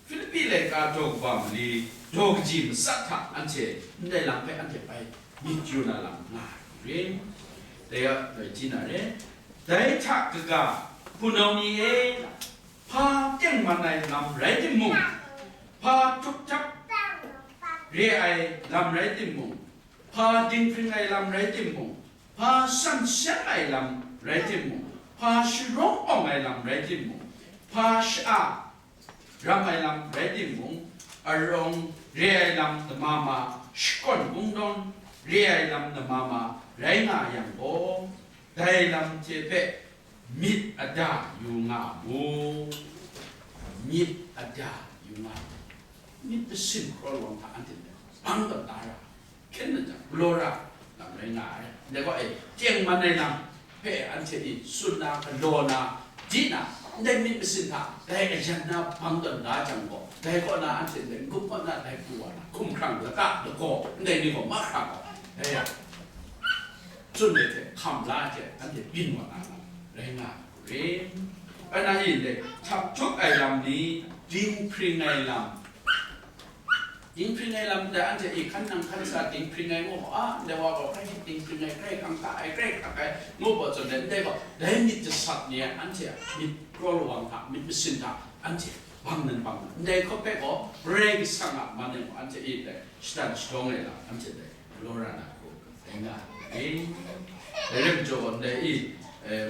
Filipi laika daw kaba mali, daw kaji matsat hta anhte ndai lam hpe anhte bai myit yu na lam nga ai ring. Dai a, dai ji na re. Dai hta kaga, hpunau ni e, hpa tengman ai lam rai timung, hpa htup htap re ai lam rai timung, hpa dinghpring ai lam rai timung, hpa san seng ai lam rai timung, hpa sharawng awng ai lam rai timung, hpa sha-a ram ai lam rai timung, arawng re ai lam namama, shakawn kungdawn re ai lam namama rai nga yang gaw, dai lam hte hpe myit ada yu nga mu, myit ada yu nga mu. Myit masin raw lawang hta anhte bang tawn da ra, hkyen nan jang, galaw ra lam rai nga ai. Ndai gaw, e, tengman ai lam hpe anhte e tsun na, galaw na, di na, ndai myit masin hta dai ayan na bang tawn da jang gaw, dai kaw na anhte ndai n-gup mat na, dai pru wa na, hkumhkrang, lata, lagaw, ndai ni gaw mahkra gaw, dai ya, tsun ai hte hkam la ai hte anhte byin wa na lam rai nga ai hku rin. Bai na yin dai, htak htuk ai lam ni, dinghpring ai lam, dinghpring ai lam dai anhte e hkan nang hkan sa dinghpring ai ngu, a, ndai wa gaw grai dinghpring ai, grai kangka ai, grai hkrak ai ngu gaw, tsun dai, ndai gaw, dai myit jasat ni anhte a myit kraw lawang hta, myit masin hta, anhte bang nan bang nan, ndai hkawhpe gaw Karai Kasang a man e gaw anhte e dai shatan shadawng ai lam, anhte dai galaw ra na hku rai nga ai. Dai rai majaw gaw, ndai e, eh,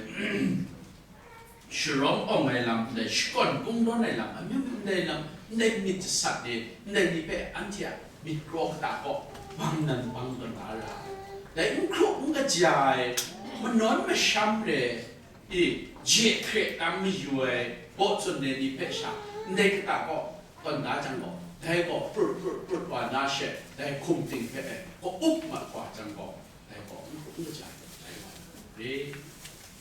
sharawng awng ai lam, ndai shakawn kungdawn ai lam, amyu myu ndai lam, ndai myit jasat ni, ndai ni hpe anhte a myit kraw kata kaw bang nan bang tawn da ra ai. Dai n hkru n kaja ai, manawn masham re, i, je hkre tam mayu ai, baw tsun ai ni hpe sha, ndai kata kaw tawn da jang gaw, dai gaw prut prut prut wa na she, dai hkum ting hpe e, kaw up mat wa jang gaw, dai gaw n hkrup n kaja ai, dai wa re.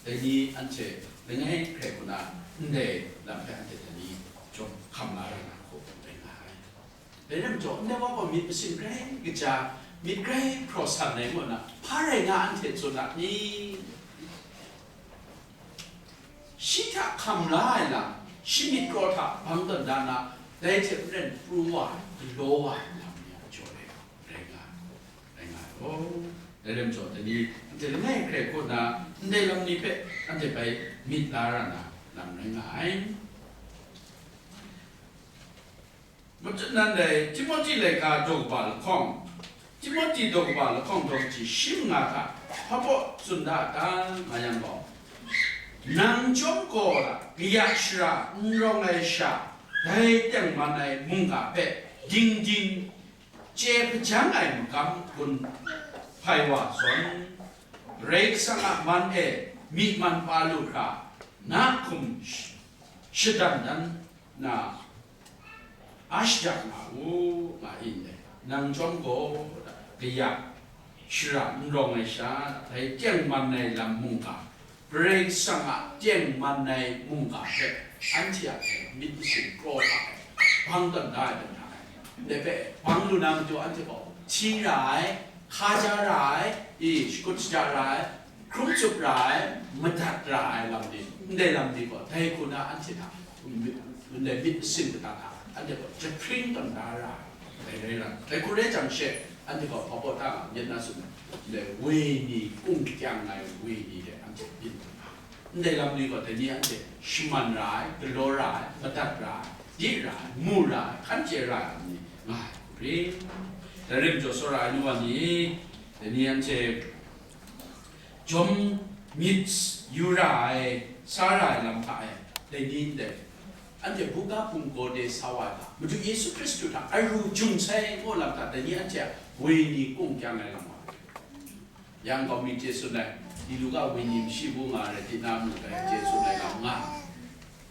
Dai ni anhte langai hkrai hku na, ndai lam hpe anhte dai ni chyawm hkam la ra na hku rai nga ai. Dai rai majaw, ndai wa gaw myit masin grai kaja, myit grai hpraw san ai ngu na, hpa rai nga anhte tsun a ni? Shi hta hkam la ai lam, shi myit kraw hta bang tawn da na, dai hte maren pru wa ai, galaw wa ai lam ni a jaw e rai nga ai, rai nga ai gaw, dai rai majaw, dai ni anhte langai hkrai hku na, ndai lam ni hpe anhte bai myit la ra na lam rai nga ai. Machut nan dai Timohti laika daw kaba lahkawng, Timohti daw kaba lahkawng daw kaji shi manga hta hpa baw tsun da ta nga yang gaw, nang chyawm gaw la, kaya shara n rawng ai sha, dai tengman ai mungga hpe ding ding chye hpajang ai magam gun hpai wa zawn, Karai Kasang a man e myi man pa lu hkra, na hkum sh-, shadan dan na, a shajak nga u, nga i ndai. Nang chyawm gaw, kaya shara n rawng ai sha, dai tengman ai lam mungga, Karai Kasang a tengman ai mungga hpe, anhte a myit masin kraw hta e, bang tawn da ai, tawn da ai. Ndai hpe bang lu na matu anhte gaw, hti ra ai, hkaja ra ai, i, shakut shaja ra ai, hkrum tsup ra ai, madat ra ai lam ni, ndai lam ni gaw, dai hku na anhte hta, ndai myit masin kata hta, anhte gaw jahpring tawn da ra ai, dai rai ra. Dai hku rai jang she, anhte gaw hpa baw ta nga myit na tsun ai, ndai wenyi kung kyang ai wenyi de anhte byin tawn da ai. Ndai lam ni gaw, dai ni anhte shaman ra ai, galaw ra ai, madat ra ai, di ra ai, mu ra ai, hkan chye ra ai lam ni nga ai hku rin. Dai rai majaw, tsawra ai nu wa ni, dai ni anhte jawm myit yu ra ai, sa ra ai lam hta e, dai ni ndai, anhte buga bungkaw de sa wa ai hta, Madu Yesu Hkristu hta aru jung sai ngu lam hta, dai ni anhte a wenyi kung kyang ai lam wa. Yang gaw mi chye tsun ai, di lu ga wenyi mashi bu nga rai, di na mu dai chye tsun ai lam nga.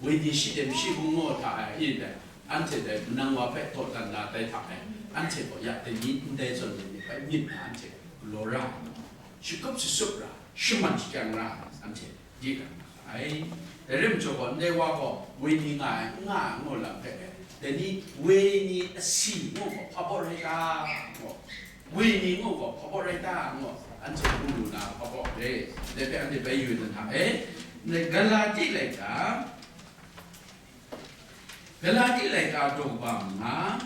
Wenyi shi de mashi bu ngu hta ai, i dai, anhte dai manang wa hpe dawdan na dai hta e, anhte gaw ya dai ni ndai zawn ni hpe myit na anhte galaw ra ai, shakap shasup ra, shaman shakyang ra ai, anhte di ra na ai. Dai rai majaw gaw, ndai wa gaw wenyi nga ai, n nga ai ngu lam hpe, dai ni wenyi asi ngu gaw hpa baw rai ta? Ngu, wenyi ngu gaw hpa baw rai ta? Ngu, anhte mu lu na hpa baw re. Dai hpe anhte bai yu ai hta e, Galati laika, Galati laika daw kaba manga,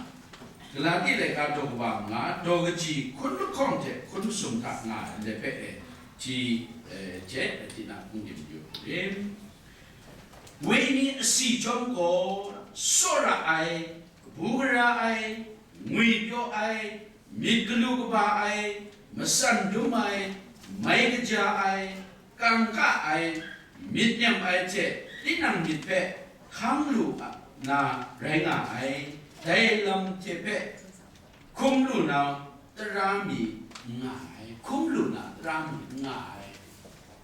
Galati laika daw kaba manga, daw kaji hkun lahkawng hte hkun masum hta nga ai ndai hpe e, hti, e, hte, tinang hpung dim yu ai hku rin. Wenyi asi chyawm gaw, tsawra ai, kabu gara ai, ngwipyaw ai, myit galu kaba ai, matsan dum ai, mai kaja ai, kangka ai, myit nem ai hte tinang myit hpe hkang lu na rai nga ai, dai lam hte hpe hkum lu na tara mi n nga ai, hkum lu na tara mi n nga ai,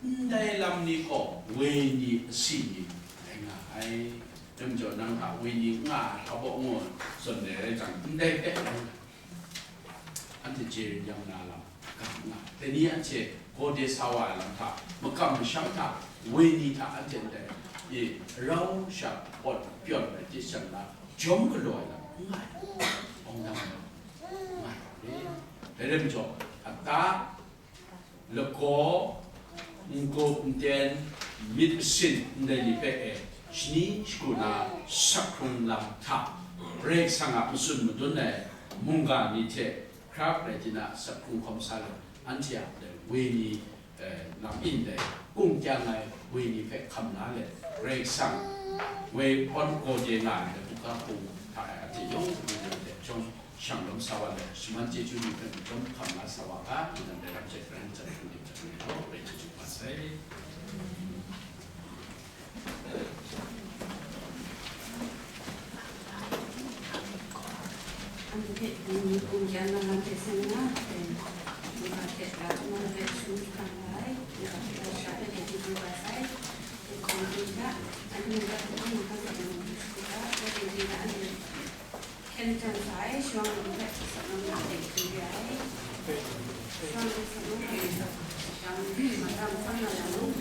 ndai lam ni gaw wenyi asi ni rai nga ai. Dai majaw, nang hta wenyi n nga ai hpa baw ngu tsun ai rai jang, ndai hpe rai nga ai. Anhte chye ring yang na lam ga nga, dai ni anhte gawde sa wa ai lam hta, makam masham hta, woi ni hta anhte ndai e rau sha pawt pyawn ai hte shan na, jawm galaw ai lam n nga ai, awng dang ai lam n nga ai. Dai rai majaw, ata, lagaw, n-gup n-ten, myit masin ndai ni hpe e shani shagu na sak hkrung lam hta, Karai Kasang a matsun madun ai mungga ni hte hkra rai tina sak hkrung hkawm sa let, anhte a ndai woi ni, eh, lam in dai kung kyang ai woi ni hpe hkam la let, Karai Kasang woi hpawn gawde nga ai dai buga hpung hta e, anhte yawng hpung hte chyawm shang lawm sa wa let, shaman chyeju ni hpe majaw hkam la sa wa ga, tinang dai lam hte Karai Kasang hpung de hte hpung de hkau rai chyeju ma sai. Anhte hpe dai ni kung kyang na lam hte seng na, dai ni hte la nang hpe shagu hkam la ai, nang hpe la sha hpe dai chyeju ga sai, dai hkawng hte hta, anhte mungga hte mungga hte mung hte shagu ga, dai hte hta anhte hkyen jan sa ai, shawng nang hpe asak nang hta dai hkyen re ai, shawng nang asak nang hta dai hkyen re ai, shawng nang hta matsam tsang na lam mung,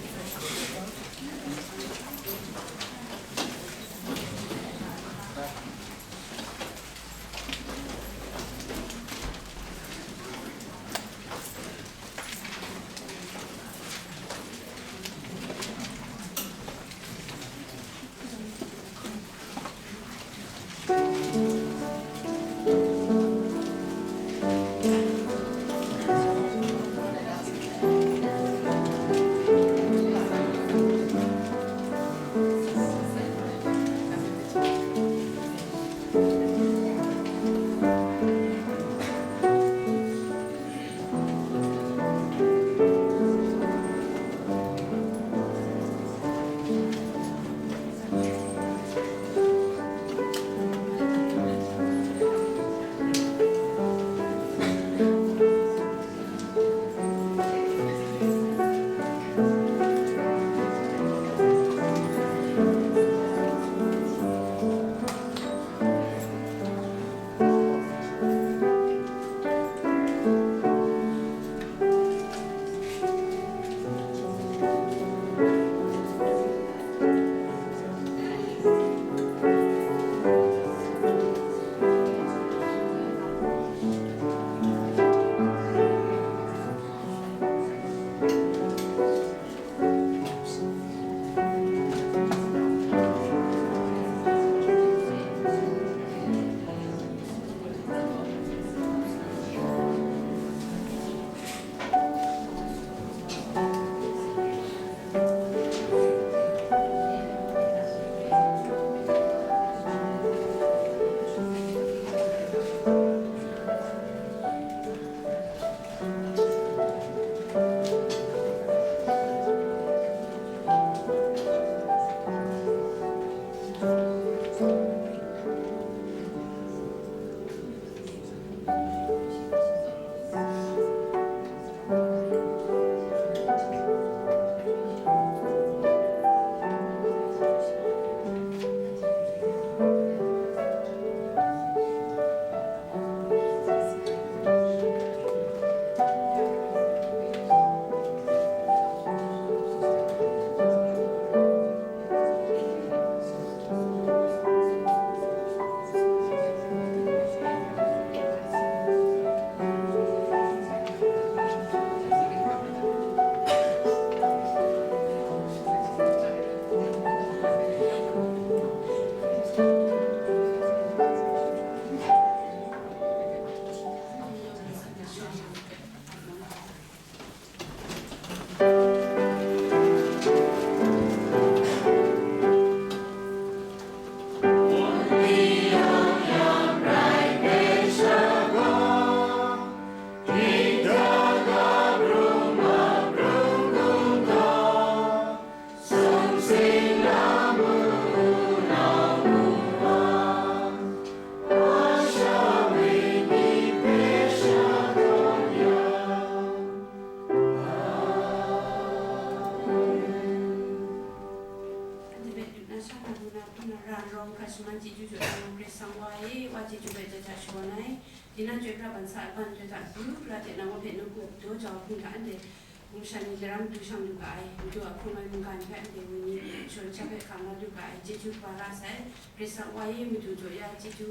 Chyeju jaw ai Karai Kasang wa e, wa chyeju hpe ja ja shawa na ai, tinang chyoi pra ban sa ai ban jawt hta, du pra hte nang wa hpe nawku daw jau hpung hta anhte hpung shan ni daram du shang lu ga ai, madu a hkrung ai mungga ni hpe anhte wenyi sharin sha hpe hkam la lu ga ai, chyeju kaba la sai, Karai Kasang wa e, madu jaw ya chyeju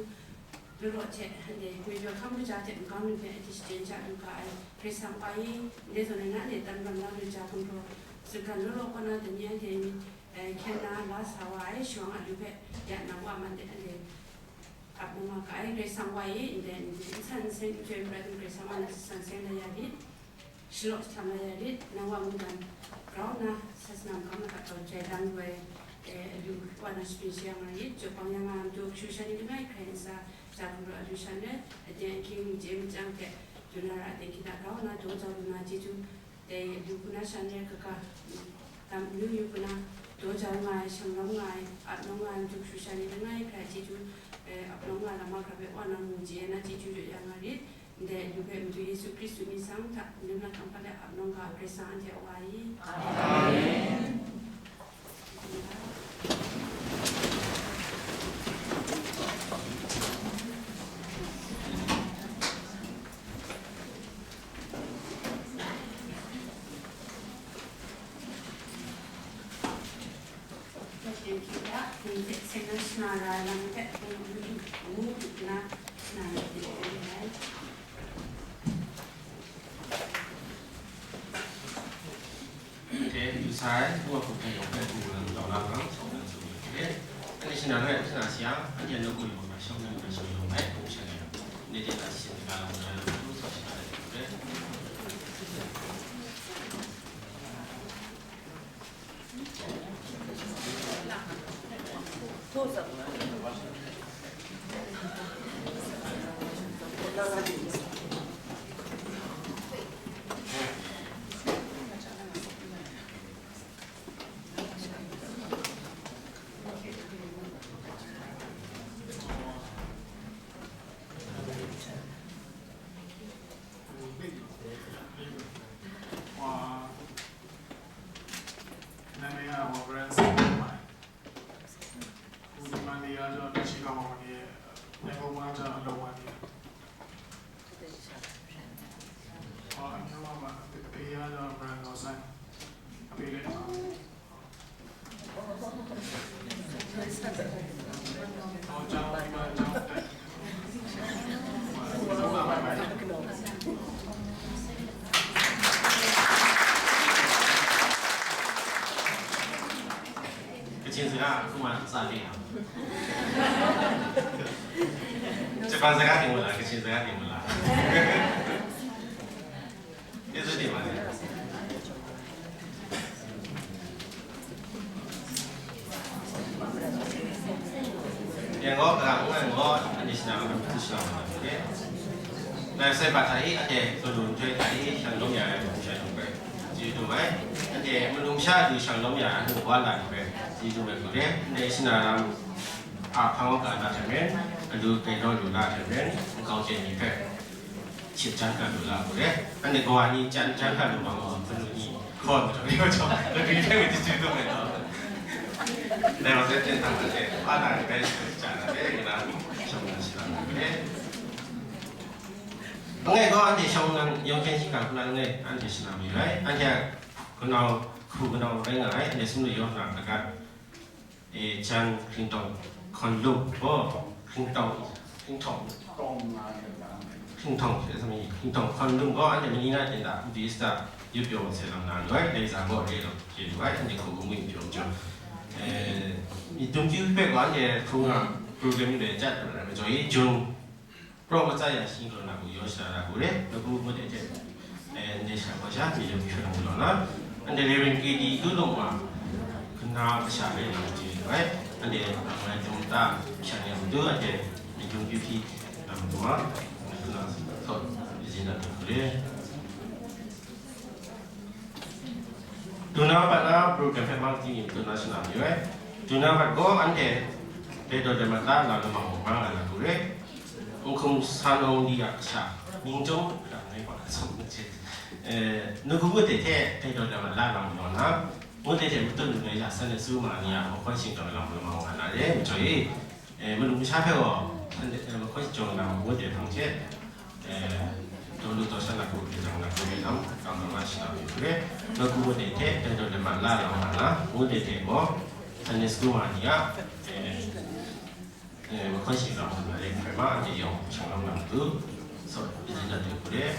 law law hte anhte ngwi pyaw hkam kaja hte magam ni hpe anhte shachyen ja lu ga ai, Karai Kasang wa e, ndai zawn e na anhte tam ram na lu ja gumhpraw, sutgan law law kaw na dai ni anhte myit, eh, hkyen na la sa wa ai, shawang a lu hpe ya nang wa man de anhte ap na nga ga ai, Karai Kasang wa e, ndai n san n seng n chyoi n prat n Karai Kasang wa na san seng la ya rit, shalaw jahtam la ya rit, nang wa mungdan grau nna, sasana magam laga taw jai lang lu ai, eh, alu wa na shapring shayang la rit, jaw bang yang a matu kashu sha ni langai hkrai n sa, ja hkru alu shan rai, aten ahkying machye machyang hte, dun na ra aten hkying hta grau nna, daw jau lu na chyeju, dai alu hku na shan rai kaga, tam amyu yu hku na, daw jau nga ai, shanglawm nga ai, ap nawng nga ai, matu kashu sha ni langai hkrai chyeju, eh, ap nawng nga lam mahkra hpe wa nang mu chye na chyeju jaw ya nga rit. Ndai alu hpe Madu Yesu Hkristu myit tsang hta, ningnan hkam hpa de ap nawng ga Karai Kasang anhte a Wa i. Amen. Kachin sara hkrum ai tsa le ai. Japan sara ting mu la, Kachin sara ting mu la. Yesu ting ma le. Yang gaw, kaga ngu ai gaw, anhte shana ma, shana ma, oke. Nang sai bat hta i, anhte galu nhtoi hta i, shanglawm ya ai, shanglawm ai. Chyeju dum ai. Anhte malum sha du shanglawm ya ai, wa la ai hpe, chyeju dum ai hku re. Ndai shana lam a hpang wa ga na hte maren, alu grai naw lu na hte maren, nkau chye ni hpe ship jan ga lu la hku re. Anhte kawa ni jan jan ga lu ma gaw, hpunu ni hkaw majaw re majaw, lagwi hpe chyeju dum ai gaw. Dai wa sai hpyen htam anhte, wa na ni bai ship jan na hpe, ngu na, shawng na shara na hku re. Langai gaw anhte shawng nnan yawng hkyen shingkang hku na langai anhte shana mayu ai. Anhte a kanau, hku kanau rai nga ai, anhte sumlu yawng hkra lagat, e, jan hkringtawng hkawn lum gaw, hkringtawng, hkringtawng, hkringtawng, e, sa mi, hkringtawng hkawn lum gaw, anhte mani na ten da, Buddhist da, yup pyaw sai lam na lu ai, dai za gaw re lam chye lu ai, anhte hku gamu yu pyaw jaw. E, myit dum kyu hpe gaw, anhte hku nga program ni bai jat lu ai, majaw i, Jun Pro matsa yang shi galaw na hku yaw shara na hku re, nawku ngut ai hte, eh, ndai sha gaw sha, myit dum hkyu na hku law na, anhte Reverend K D Lu Lung wa, kana kasha re na hku chye lu ai, anhte nang ngai dum ta sha ni a matu, anhte myit dum kyu hpyi na matu wa, kana sawt, myit dum na hku re. Duna bat na program hpe mang ting yu duna shana mayu ai. Duna bat gaw anhte dai daw dai mat la na lamang mung nga nga na hku re. Nhkum san awng li a kasha, mying chyawm hkra ngai gaw na sawm na hte, eh, nawku ngut ai hte dai daw dai mat la na mung na, ngut ai hte matut lu ai lashan ai su ma ni a mahkawn shingtawng lam lamang nga na re, majaw i. E, malum masha hpe gaw, hpang de, e, mahkawn shachyawng na ngu de hpang hte, e, daw lu daw sha na hku hkye jang na hku hkye jang, kang kang na shana hku hkye, nawku wa de hte, dai daw le ma la lam nga na, ngu de hte gaw, Sunday school ma ni a, e, e, mahkawn shachyawng na hku na le hkrai ma, anhte yawng shang lam na matu, so, izin dat hku hkye.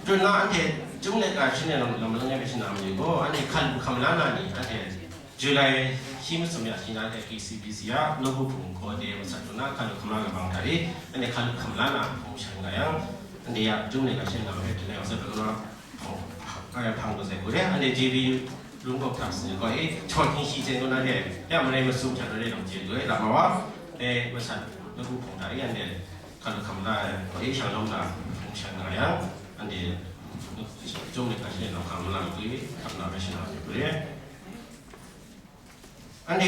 Tun na anhte, Jum le ka shing ne lam, lam malang e hpe shana mayu gaw, anhte hkan lu hkam la na ni, anhte, July shi masum ya shi na hte K C B C a nawku hpung gaw de masat lu na hkan lu hkam la kabang hta e, anhte hkan lu hkam la na hpung shan nga yang, anhte ya Jum le ka shing na hpe tun ai wa sa lu na hpung, hpung, hpung lu sai hku de, anhte J B U lung kawk hta si gaw e, chawt htingshi chyen lu na hte, ya marai masum hta lu de lam chyen lu e, lam ma wa, de masat nawku hpung hta e, anhte hkan lu hkam la ai gaw e, shang lawm na hpung shan nga yang, anhte Jum le ka shing ne lam hkam la hku e, hkam la hpe shana mayu hku e. Anhte,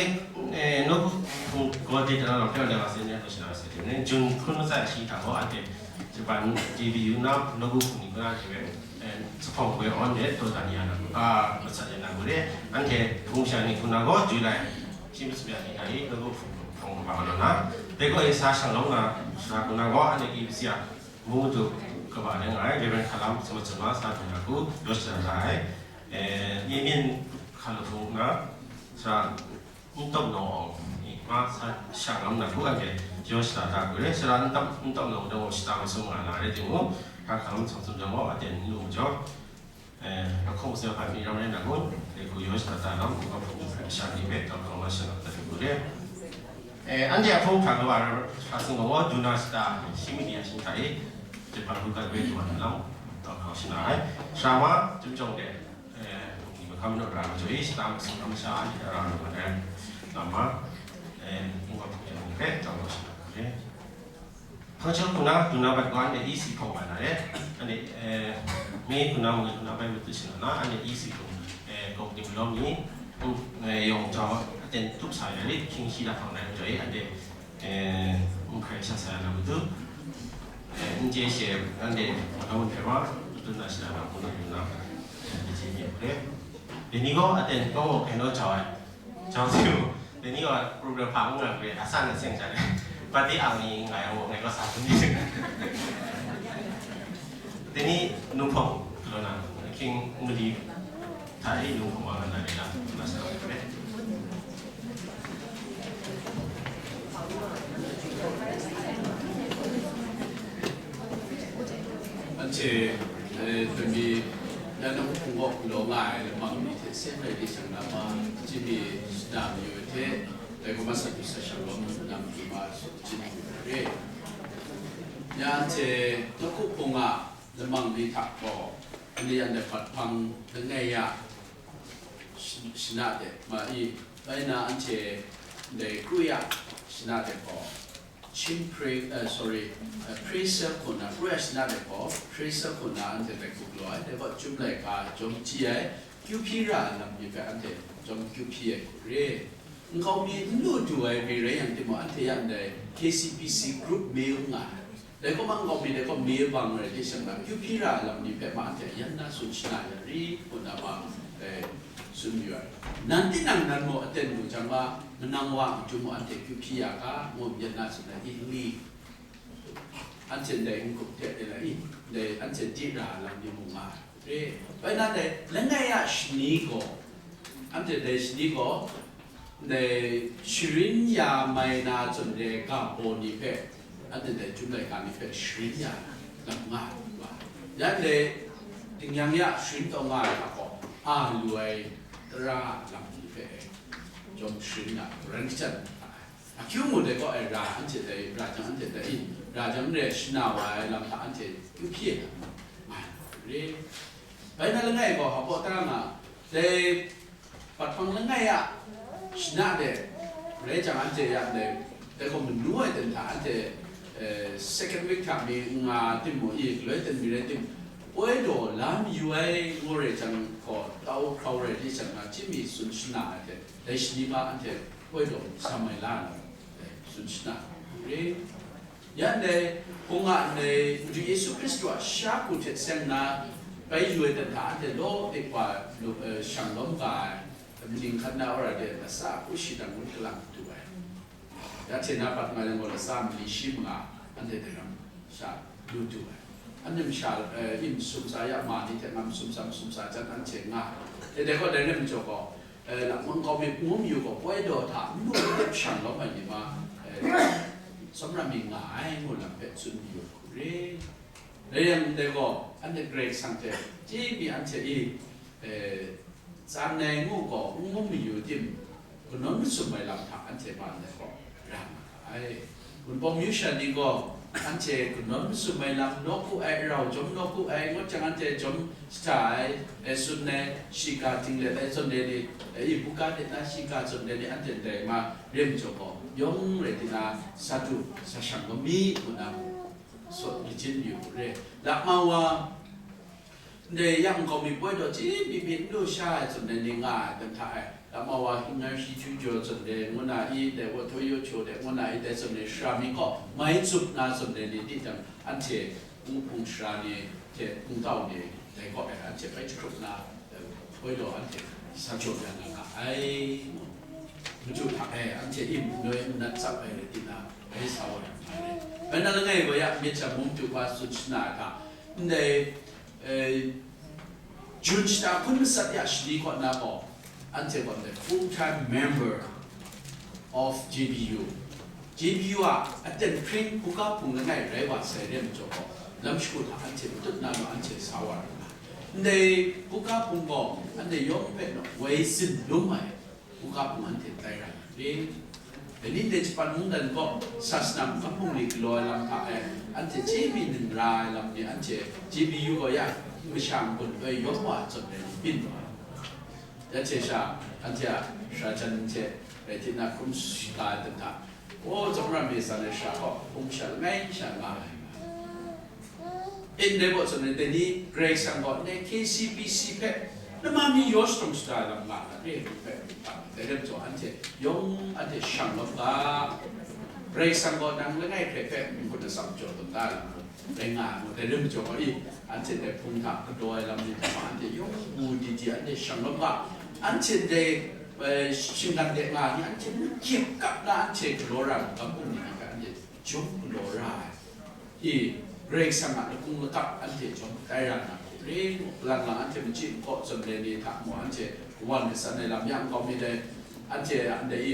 eh, nawku hpung gaw de tara lam hpe wa le wa se ni a taw shana ra sai hte maren, Jun hkun matsat ai shi hta gaw, anhte Japan J B U na nawku hpung ni hkun na hte maren, eh, zuphpawng goi awn de taw dan ya na, a, matsat ya na hku e, anhte hpung sha ni hkun na gaw, July shi masum ya ni hta e nawku hpung, hpung kaba nga na, dai gaw e sa shang lawm na, sara hkun na gaw, anhte K B C a mung madu kaba rai nga ai, Reverend Hkalam Samachun ma sa hkun na hku, yaw shada da ai, eh, Ye Myin Hkalu hpung na, sara N Tawm Naw Awng ni ma sa shang lam na hku anhte yaw shada da hku re, sara N Tawm, N Tawm Naw Awng shata masum nga na rai timung, hkra hkam sawng sum jang gaw aten n lu majaw, eh, lahkawng masum hpa myi ram rai na kun, dai hku yaw shada da lam, hku hpung hpe sha ni hpe tau hkawng la shana dat hku re. Eh, anhte a hpung hkra kaba ra, ra sing gaw, duna shata, shi mali a shing hta e, Japan hku gat bai du wa na lam, tau hkawng shana ai. Sara ma, Jum jawng de, eh, ni mahkam naw ra majaw e, shata masum ram masha, anhte a ra lu mat ai lam ma, eh, hpung wa hpung jawng ni hpe tau hkawng shana ai. Hpang chyum hku na, duna bat gaw anhte E C hpawng wa na re, anhte, eh, mi hku na, mung hku na bai matut shana na, anhte E C hpung, eh, kawk dim lawm ni, mm, eh, yawng jau, aten tup sa ya rit, hkying shi lahkang rai majaw e, anhte, eh, n hkrai sha sa ya na matu, eh, n chye she, anhte, madaw n hkrai wa, matut na shana na, hku na, hku na, eh, n chye myit hku re. Dai ni gaw, aten, kawng gaw hkai naw jau ai. Jau hte mung, dai ni gaw program hpa n nga hpe, a san a seng sha le, birthday ang ni nga yang gaw, ngai gaw sa hpun ni. Dai ni numhpawng galaw na, ahkying mali hta e numhpawng wa nga na rai lam, na sa ai hpe. Anhte, eh, dai mi, ya nawku hpung gaw galaw nga ai lamang ni hte seng rai di shang na ma, chyinghte shada mayu ai hte, dai gaw masat du sa shang lawm na matu ma, shachyen mayu ai re. Ya anhte nawku hpung a lamang ni hta gaw, anhte yan dai pat hpang langai ya, shi-, shana de ma i, bai na anhte dai kru ya shana de gaw, Chin Pre-, eh, sorry, eh, Pre-Sale hku na, kru ya shana de gaw, Pre-Sale hku na anhte dai hku galaw ai, dai gaw chyum laika jawm chye ai, kyu hpyi ra ai lam ni hpe anhte jawm kyu hpyi ai hku re. Nkau mi n lu du ai mi rai yang timung, anhte yan dai K C B C group mail nga ai. Dai gaw ma nkau mi dai gaw mail bang rai di shang na, kyu hpyi ra ai lam ni hpe ma anhte yan na tsun shana ya ri, ngu na ma, eh, tsun mayu ai. Nan tinang nan mung aten lu jang ma, manang wa a matu mung anhte kyu hpyi ya ga, ngu yan na tsun ai, i n li. Anhte ndai n-gup hte de na i, ndai anhte di ra ai lam ni mung nga ai. Re, bai na dai langai a shani gaw, anhte dai shani gaw, dai sharin ya mai na zawn re ga baw ni hpe, anhte dai Chyum laika ni hpe sharin ya lam nga ai wa. Yan dai tingnyang ya sharin taw nga ai hta gaw, a lu ai tara lam ni hpe jawm sharin ya, ran kachyan nga ai. Akyu mu dai gaw ai ra, anhte dai ra jang, anhte dai in ra jang re shana wa ai lam hta anhte kyu hpyi ai lam nga ai re. Bai na langai gaw, hpa baw tara nga, dai pat hpang langai a shana de rai jang, anhte ya dai, dai gaw manu ai ten hta anhte, eh, second week hta mi nga timung, i galoi ten mi rai tim, poi daw la mayu ai ngu rai jang gaw, tau hkrau rai di jang na, chyinghte tsun shana ai hte, dai shani hpa anhte poi daw sa mai la ai lam, dai tsun shana re. Ya ndai, hpung a ndai, Madu Yesu Hkristu a sha hku hte seng na, bai yu ai ten hta anhte law dik wa lu-, eh, shang lawm ga ai, kaning hkan na wara de, lasa hku shi dan ngun kalang du ai. Ya hte na pat nga yang gaw, latsa mali shi manga anhte dai ram sha lu du ai. Anhte masha, eh, in sumsa ya ma ni hte ngam sumsa, sumsa jan anhte nga. E dai gaw, dai lam jaw gaw, eh, Lamang kau mi ngu mayu gaw, poi daw hta n lu n dep shang lawm ai ni ma, eh, tsawmra mi nga ai ngu lam hpe tsun mayu hku re. Rai yang ndai gaw, anhte Karai Kasang hte chye mi anhte i, eh, tsan ai ngu gaw, n ngu mayu tim, kanawn masum ai lam hta anhte ma ndai gaw ra nga ai. Wunpawng myu sha ni gaw, anhte kanawn masum ai lam, nawku ai, rau jawm nawku ai, ngut jang anhte jawm shada ai, eh, tsun ai, shiga ting let ai zawn de ni, eh, i buga de na shiga zawn de ni, anhte ndai ma rem jaw gaw, yawng rai tina, sa du, sa shang ga mi, ngu na, sawt lachyim yu re. Lakma wa, ndai yang kau mi poi daw chye mi byin lu sha ai zawn de ni nga ai dan hta e, lakma wa hingnan shi chu jaw zawn de ngu na i, dai wa htoi yaw chaw de ngu na i, dai zawn de sara mi kaw mai tsup na zawn de ni di jang, anhte hpung hpung sara ni hte hpung tau ni dai kaw e anhte bai jahkrup na, eh, poi daw anhte sa jaw ya na nga ai. Maju hta e anhte i manoi manat tsap ai rai tina, bai sa wa yang hta e. Bai na langai gaw ya myit sha mung tu wa tsun shana ai hta, ndai, eh, Jun shata hkun matsat ya shani kaw na gaw, anhte gaw ndai full time member of J B U. J B U a aten hpring buga hpung langai rai wa sai re majaw gaw, lam shagu hta anhte matut na gaw anhte sa wa ra nga. Ndai buga hpung gaw, anhte yawng hpe woi sin lum ai, buga hpung anhte tai ra nga ring. Dai ni ndai Japan mungdan gaw, sasana mungkan hpung ni galaw ai lam hta e, anhte chye mi ning ra ai lam ni anhte J B U gaw ya, masha n-gun ai yawng wa ai zawn rai ni byin wa ai. Ya hte sha, anhte a sara jan hte rai tina hkrum shiga ai dan hta, o, tsawmra mi san ai sara gaw, hpung sha langai sha nga ai. Ndai baw zawn e, dai ni Karai Kasang gaw ndai K C B C hpe nama mi yaw shadawn shada ai lam nga hta re, hpe dai lam jaw anhte yawng anhte shang lawm ga, Karai Kasang gaw nang langai hkrai hpe n-gun atsam jaw tawn da ai lam rai nga ai mu, dai lam jaw gaw i, anhte dai hpung hta galaw ai lam ni hta ma anhte yawng u di di anhte shang lawm ga, anhte dai, eh, shinggan de nga ni anhte n kyip kap na anhte galaw ra ai magam bungli ni hpe anhte jawm galaw ra ai. I, Karai Kasang a lakung lakap anhte jawm tai ra na hku ring u, lang lang anhte machyi nkaw zawn le ni hta mung anhte kawan kasan ai lam ya nkau mi dai, anhte a ndai i,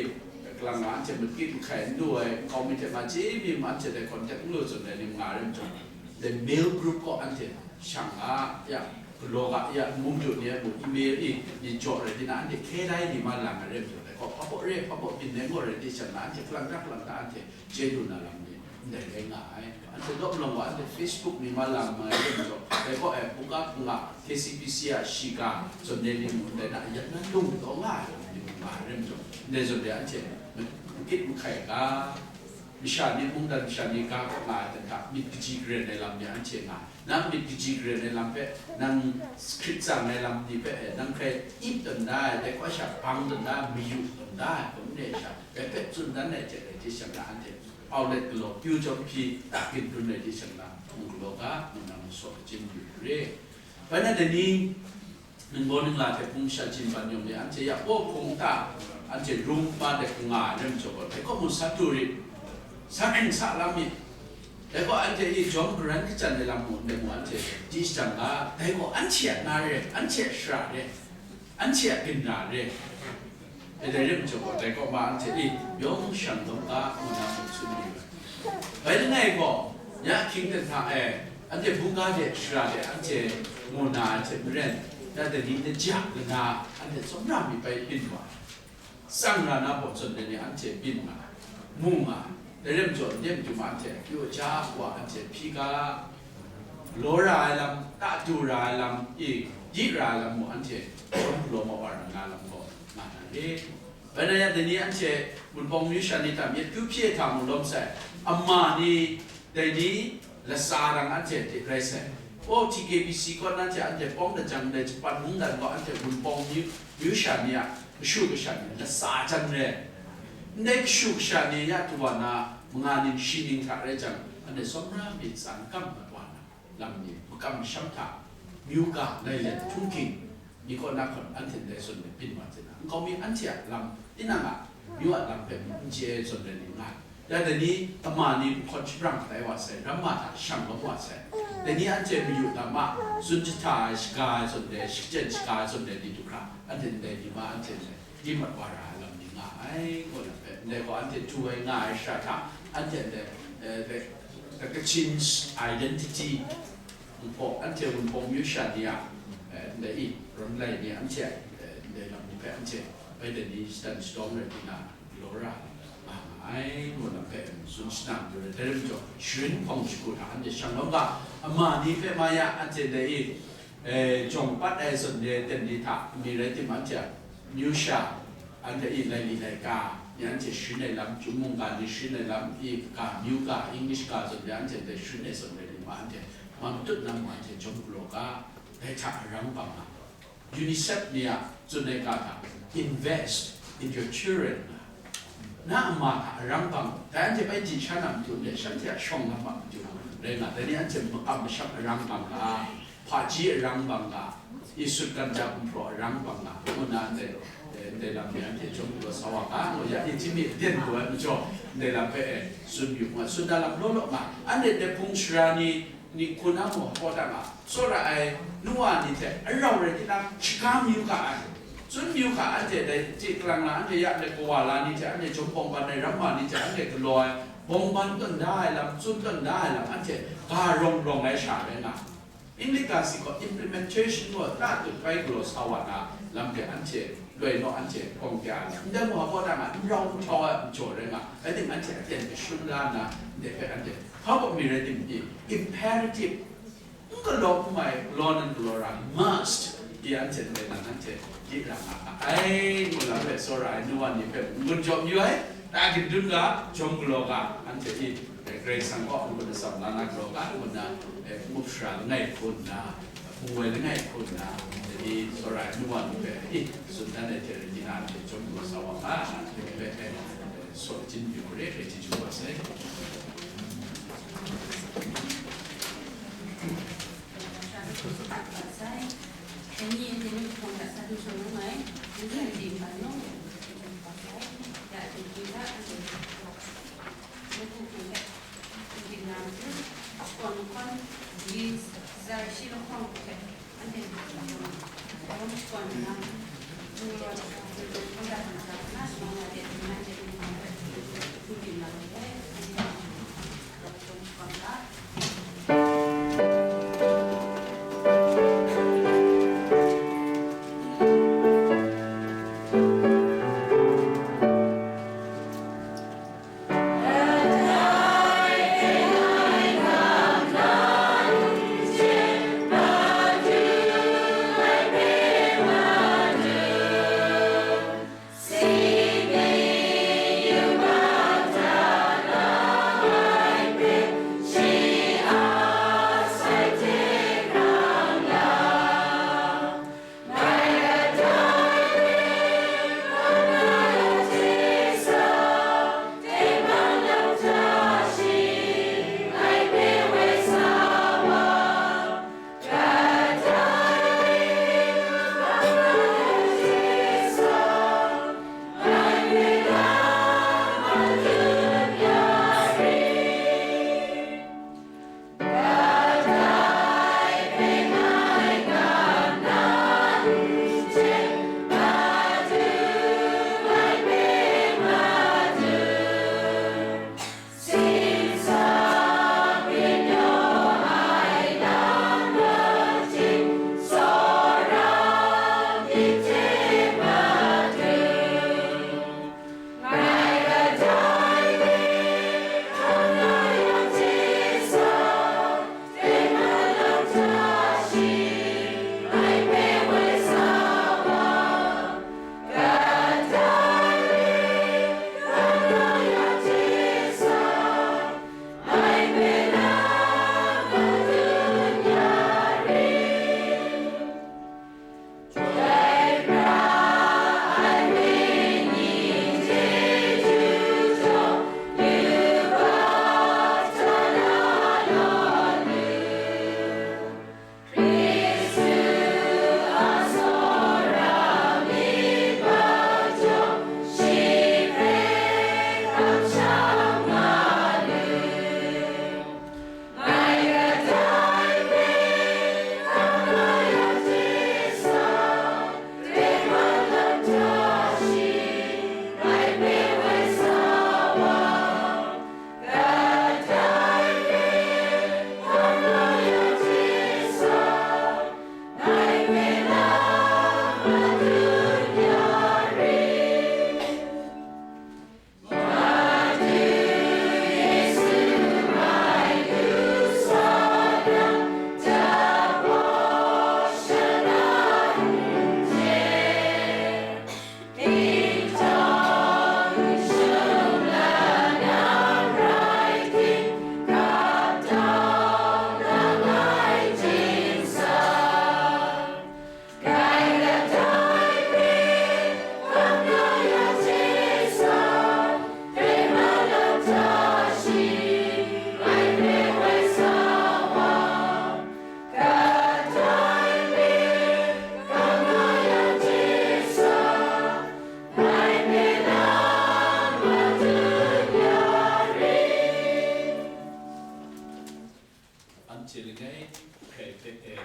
kalang nga anhte makit mahkai n lu ai nkau mi hte ma chye mi mung anhte dai contact n lu zawn le ni nga rai majaw, dai mail group kaw anhte shang a ya, galaw ga ya, mung jaw ni a mung email i, ni jaw rai di na anhte hkye dai ni ma lang ai rai majaw, dai kaw hpa baw re, hpa baw byin ai ngaw rai di sha na, anhte kalang ta kalang ta anhte chye lu na lam ni ndai rai nga ai. Anhte dawp lawng wa, anhte Facebook ni ma lam mai rai majaw, dai kaw e buga hpung a K C B C a shiga zawn de ni mung ndai na yan na lung taw nga ai lam ni mung nga ai rai majaw, ndai zawn de anhte makit mahkai ga, masha ni, mungdan masha ni ga kaw nga ai dan hta myit kaji karen ai lam ni anhte nga ai. Nang myit kaji karen ai lam hpe, nang hkrit tsang ai lam ni hpe, eh, nang hkrai ip tawn da ai, dai kaw sha bang tawn da ai, mayu tawn da ai, hkum re ai sha, dai hpe tsun dan ai hte rai di sha na, anhte Outlet galaw, pyu chyawm hpyi, tak ginhkrun rai di sha na, hpung galaw ga, ngu na masawp lachyim yu re. Bai na dai ni, ningbaw ningla hte hpung sha jin ban yawng ni, anhte ya, paw hpung ta, anhte rum ma de hku nga ai rai majaw gaw, dai kaw mung sa du rit, sa hkring sa lam myit. Dai gaw anhte i jawm garan kachyan ai lam mung, ndai mung anhte di shajang ga, dai gaw anhte a na re, anhte a shara re, anhte a ginra re. E dai rim jaw gaw, dai kaw ma anhte i yawng shang dum ga, ngu na mung tsun mayu ai. Bai langai gaw, ya hkying ten hta e, anhte bungga de shara de anhte mu na ai hte maren, ya dai ni na ja lana, anhte tsawmra mi bai byin wa ai. Tsang ra na baw zawn de ni anhte byin nga ai, mu nga ai. Dai rim jaw, ndai matu ma anhte pyaw ja wa anhte hpyi ga, law ra ai lam, ta du ra ai lam, i, di ra ai lam mung anhte shawng galaw ma wa ra na lam gaw nga na re. Bai na yang, dai ni anhte Wunpawng myu sha ni hta myit kyu hpye hta mung lawm sai, ama ni, dai ni, latsa rang anhte hte rai sai. O, T K B C kaw na hte anhte pawng lajang dai Japan mungdan gaw anhte Wunpawng myu, myu sha ni a kashu kasha ni latsa jan re. Ndai kashu kasha ni ya tawa na manga ning shi ning hta rai jang, anhte tsawmra myit tsan kam mat wa na lam ni, makam masham hta, myu ga, lailen, htunghking, ni kaw na hkawt anhte ndai zawn de byin wa chye na, nkau mi anhte a lam, tinang a, myu a lam hpe n chye ai zawn rai ni nga ai. Ya dai ni, ama ni hpawt shabrang tai wa sai, ramma hta shang lawm wa sai. Dai ni anhte mayu dam a, tsun jahta ai shaga ai zawn de, shakten shaga ai zawn de ni du hkra, anhte ndai ni ma anhte ndai di mat wa ra ai lam ni nga ai, kaw na hpe, ndai gaw anhte du ai nga ai shara hta, anhte ndai, eh, the, the Kachin's identity, Wunpawng, anhte Wunpawng myu sha ni a, eh, ndai i, ram lai ni anhte, eh, ndai lam ni hpe anhte bai dai ni shatan shadawng rai nna, galaw ra nga ai, ngu na hpe tsun shanang mayu ai. Dai rai majaw, sharin hpawng shagu hta anhte shang lawm ga, ama ni hpe ma ya, anhte ndai i, eh, jawng pat ai zawn ni ai ten ni hta mi rai timung, anhte a myu sha, anhte i laili laika ni anhte sharin ai lam, chyum mungga ni sharin ai lam, i ga, myu ga, English ga zawn ni anhte ndai sharin ai zawn rai timung, anhte ma matut na mung anhte jawm galaw ga, dai hta arang bang nga. UNICEF ni a tsun ai ga hta, "Invest in your children," nga. Na a ma hta arang bang, dai anhte bai di sha na matu ndai shanhte a shawng lam a matu rai nga, dai ni anhte makam masham arang bang ga, hpaji arang bang ga, i sut kanja gumhpraw arang bang ga, ngu na ndai, eh, ndai lam ni anhte chyawm galaw sa wa ga, ngu ya, i hti mi den lu ai majaw, ndai lam hpe, eh, tsun yu nga, tsun da lam law law nga, anhte ndai hpung shara ni, ni hku na mung hpaw da nga, tsawra ai nu wa ni hte arau rai tinang, shaga mayu ga ai, tsun mayu ga, anhte dai hte kalang na, anhte ya ndai kawa la ni hte, anhte jawm bawng ban ai ramma ni hte, anhte galaw ai, bawng ban tawn da ai lam, tsun tawn da ai lam, anhte ga rawng rawng ai sha rai nga. English ga si gaw implementation gaw, na tut bai galaw sa wa na lam hpe anhte loi naw, anhte gawng kya ai lam, ndai mung hpaw da nga, n rau n htau ai majaw rai nga, rai timung, anhte aten kashun la nna, ndai hpe anhte hpa kaw mi rai timung, imperative, n galaw n mai, galaw nan galaw ra, must, i anhte ndai nan anhte di ra nga ai, ngu lam hpe tsawra ai nu wa ni hpe n-gun jawm yu ai, ta gindun ga, jawm galaw ga, anhte i, eh, Karai Kasang kaw n-gun atsam la na galaw ga, ngu nna, eh, mup sara langai hku nna, hpung woi langai hku nna, anhte i tsawra ai nu wa ni hpe i tsun dan ai hte rai nna, anhte jawm galaw sa wa ga, anhte hpe, eh, saw jin yu re, hpe chyeju wa sai. E,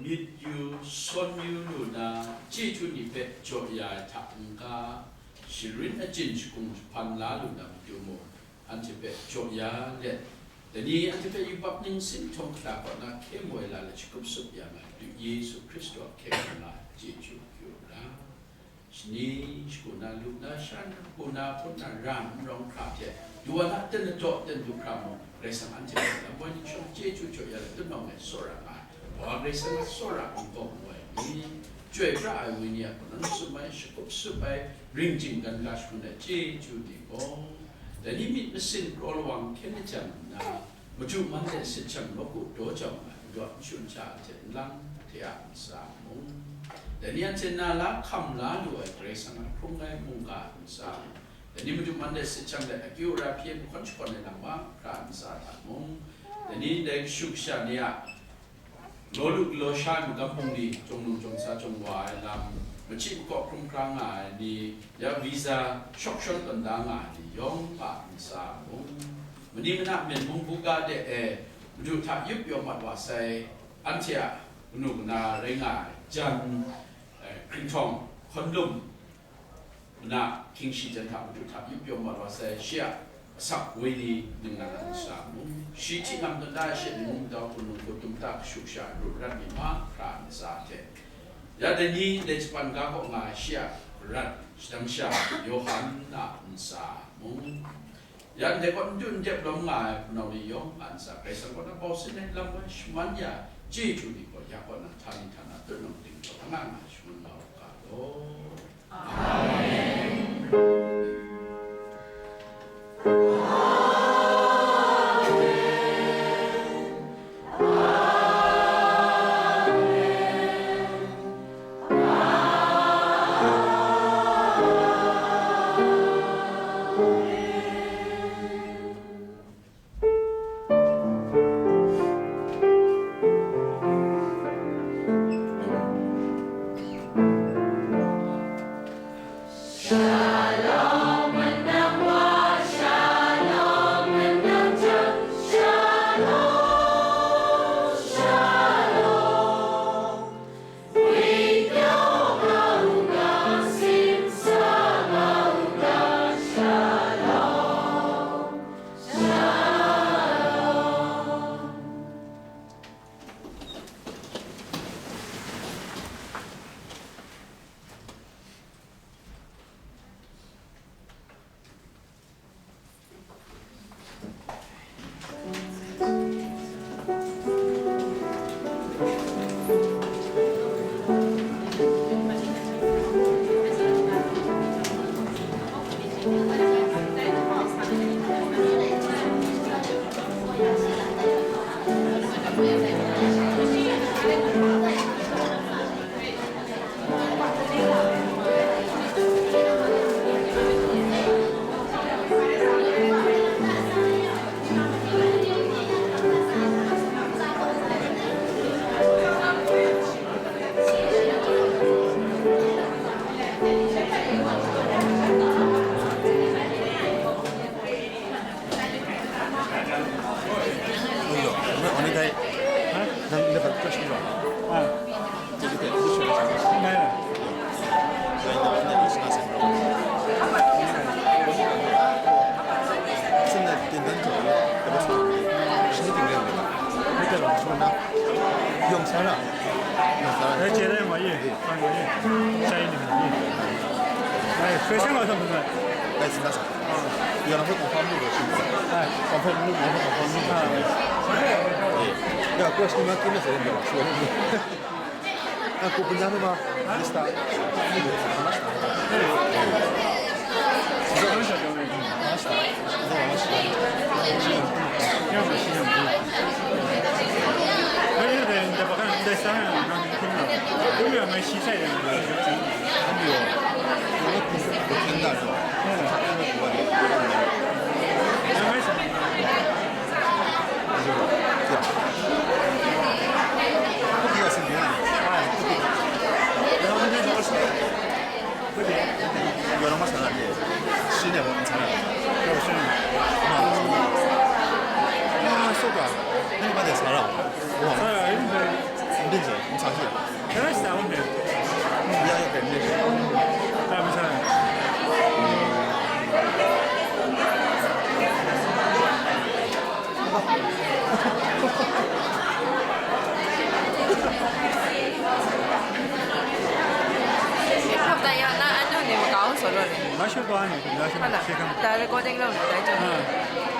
myit yu, sawn yu lu na, chyeju ni hpe jaw ya ai hta n-ga, sharin achyin shakung jahpan la lu na matu mung, anhte hpe jaw ya let, dai ni anhte hpe yubak ningsin htawng hkra kaw na hkye moi la let shakup sup ya nga ai Madu Yesu Hkristu a hkying hkrang a chyeju akyu ra. Shani, shagu na, lu na, sha na, hku na, hpun na, ra, n rawng hkra hte, du wa na, ten na daw, ten du hkra mung, Karai Kasang anhte hpe lam woi ningshawng chyeju jaw ya let, tut nawng e tsawra nga ai, Wa Karai Kasang a tsawra n-, gaw ngu ai ni, chyoi pra ai wenyi a hpang tsun ai, shakup sup ai, ring jinggan ga shangun ai chyeju ni gaw, dai ni myit masin kraw lawang hkyen jang nna, madu man de sit shang nawku daw jau nga ai, madu a nshun sha hte nlang hte a ntsa mung, dai ni anhte na la hkam la lu ai Karai Kasang a hkrung ai mungga ntsa mung, dai ni madu man de sit shang de akyu ra hpyi ai mahkawn shakawn ai lam wa hkra ntsa hta mung, dai ni ndai kashu kasha ni a law lu galaw sha ai magam bungli, jawng nung jawng sa jawng wa ai lam, machyi makaw hkrum hkra nga ai ni, ya visa shawk shawn tawn da nga ai ni yawng a ntsa mung, mani mana Myen mung buga de e, Madu hta yup yawm mat wa sai, anhte a kanu kana rai nga ai jan, eh, hkringhtawng, hkawn lum, mana hkying shi jan hta Madu hta yup yawm mat wa sai, shi a asak wenyi ningnan a ntsa mung, shi hti ngam dan da ai she ni mung dau hpun nung hku tum ta kashu kasha ru rat mi mahkra ntsa hte, ya dai ni dai japan ga kaw nga ai shi a rat shadang sha Yawhan a ntsa mung, ya ndai kaw n dun n dep lawm nga ai hpunau ni yawng a ntsa Karai Kasang kaw na bau sin ai lam woi shaman ya chyeju ni gaw ya kaw na htani htana tut nawng ting gaw anga nga shangun la u ga law. Amen. Yawng sa ra. Yawng sa ra. Rai chye rai ma ye. Ma ye. Chye ni ma ye. Rai, hkoi seng wa sa ma sa. Rai, sa sa. Yawng na hpe confirm lu rai shin. Rai. Confirm lu, confirm lu rai shin. Eh. Ya, question ma kin na sa yin da. Shuwa ni. Ah, ko punya ni ma. Lista. Yawng na ma sa na de, shi ne wa sa na. Yawng shi ne. Ma, ma, so ga, ni ma de sa ra. Wa. Sa ra, yin de. မရှုပ်သွားနေပြီလား။ ဟုတ်လား။ ရှေ့ကမ်း။ ဒါ recording လုပ်နေတယ် ကျွန်တော်။ အာ။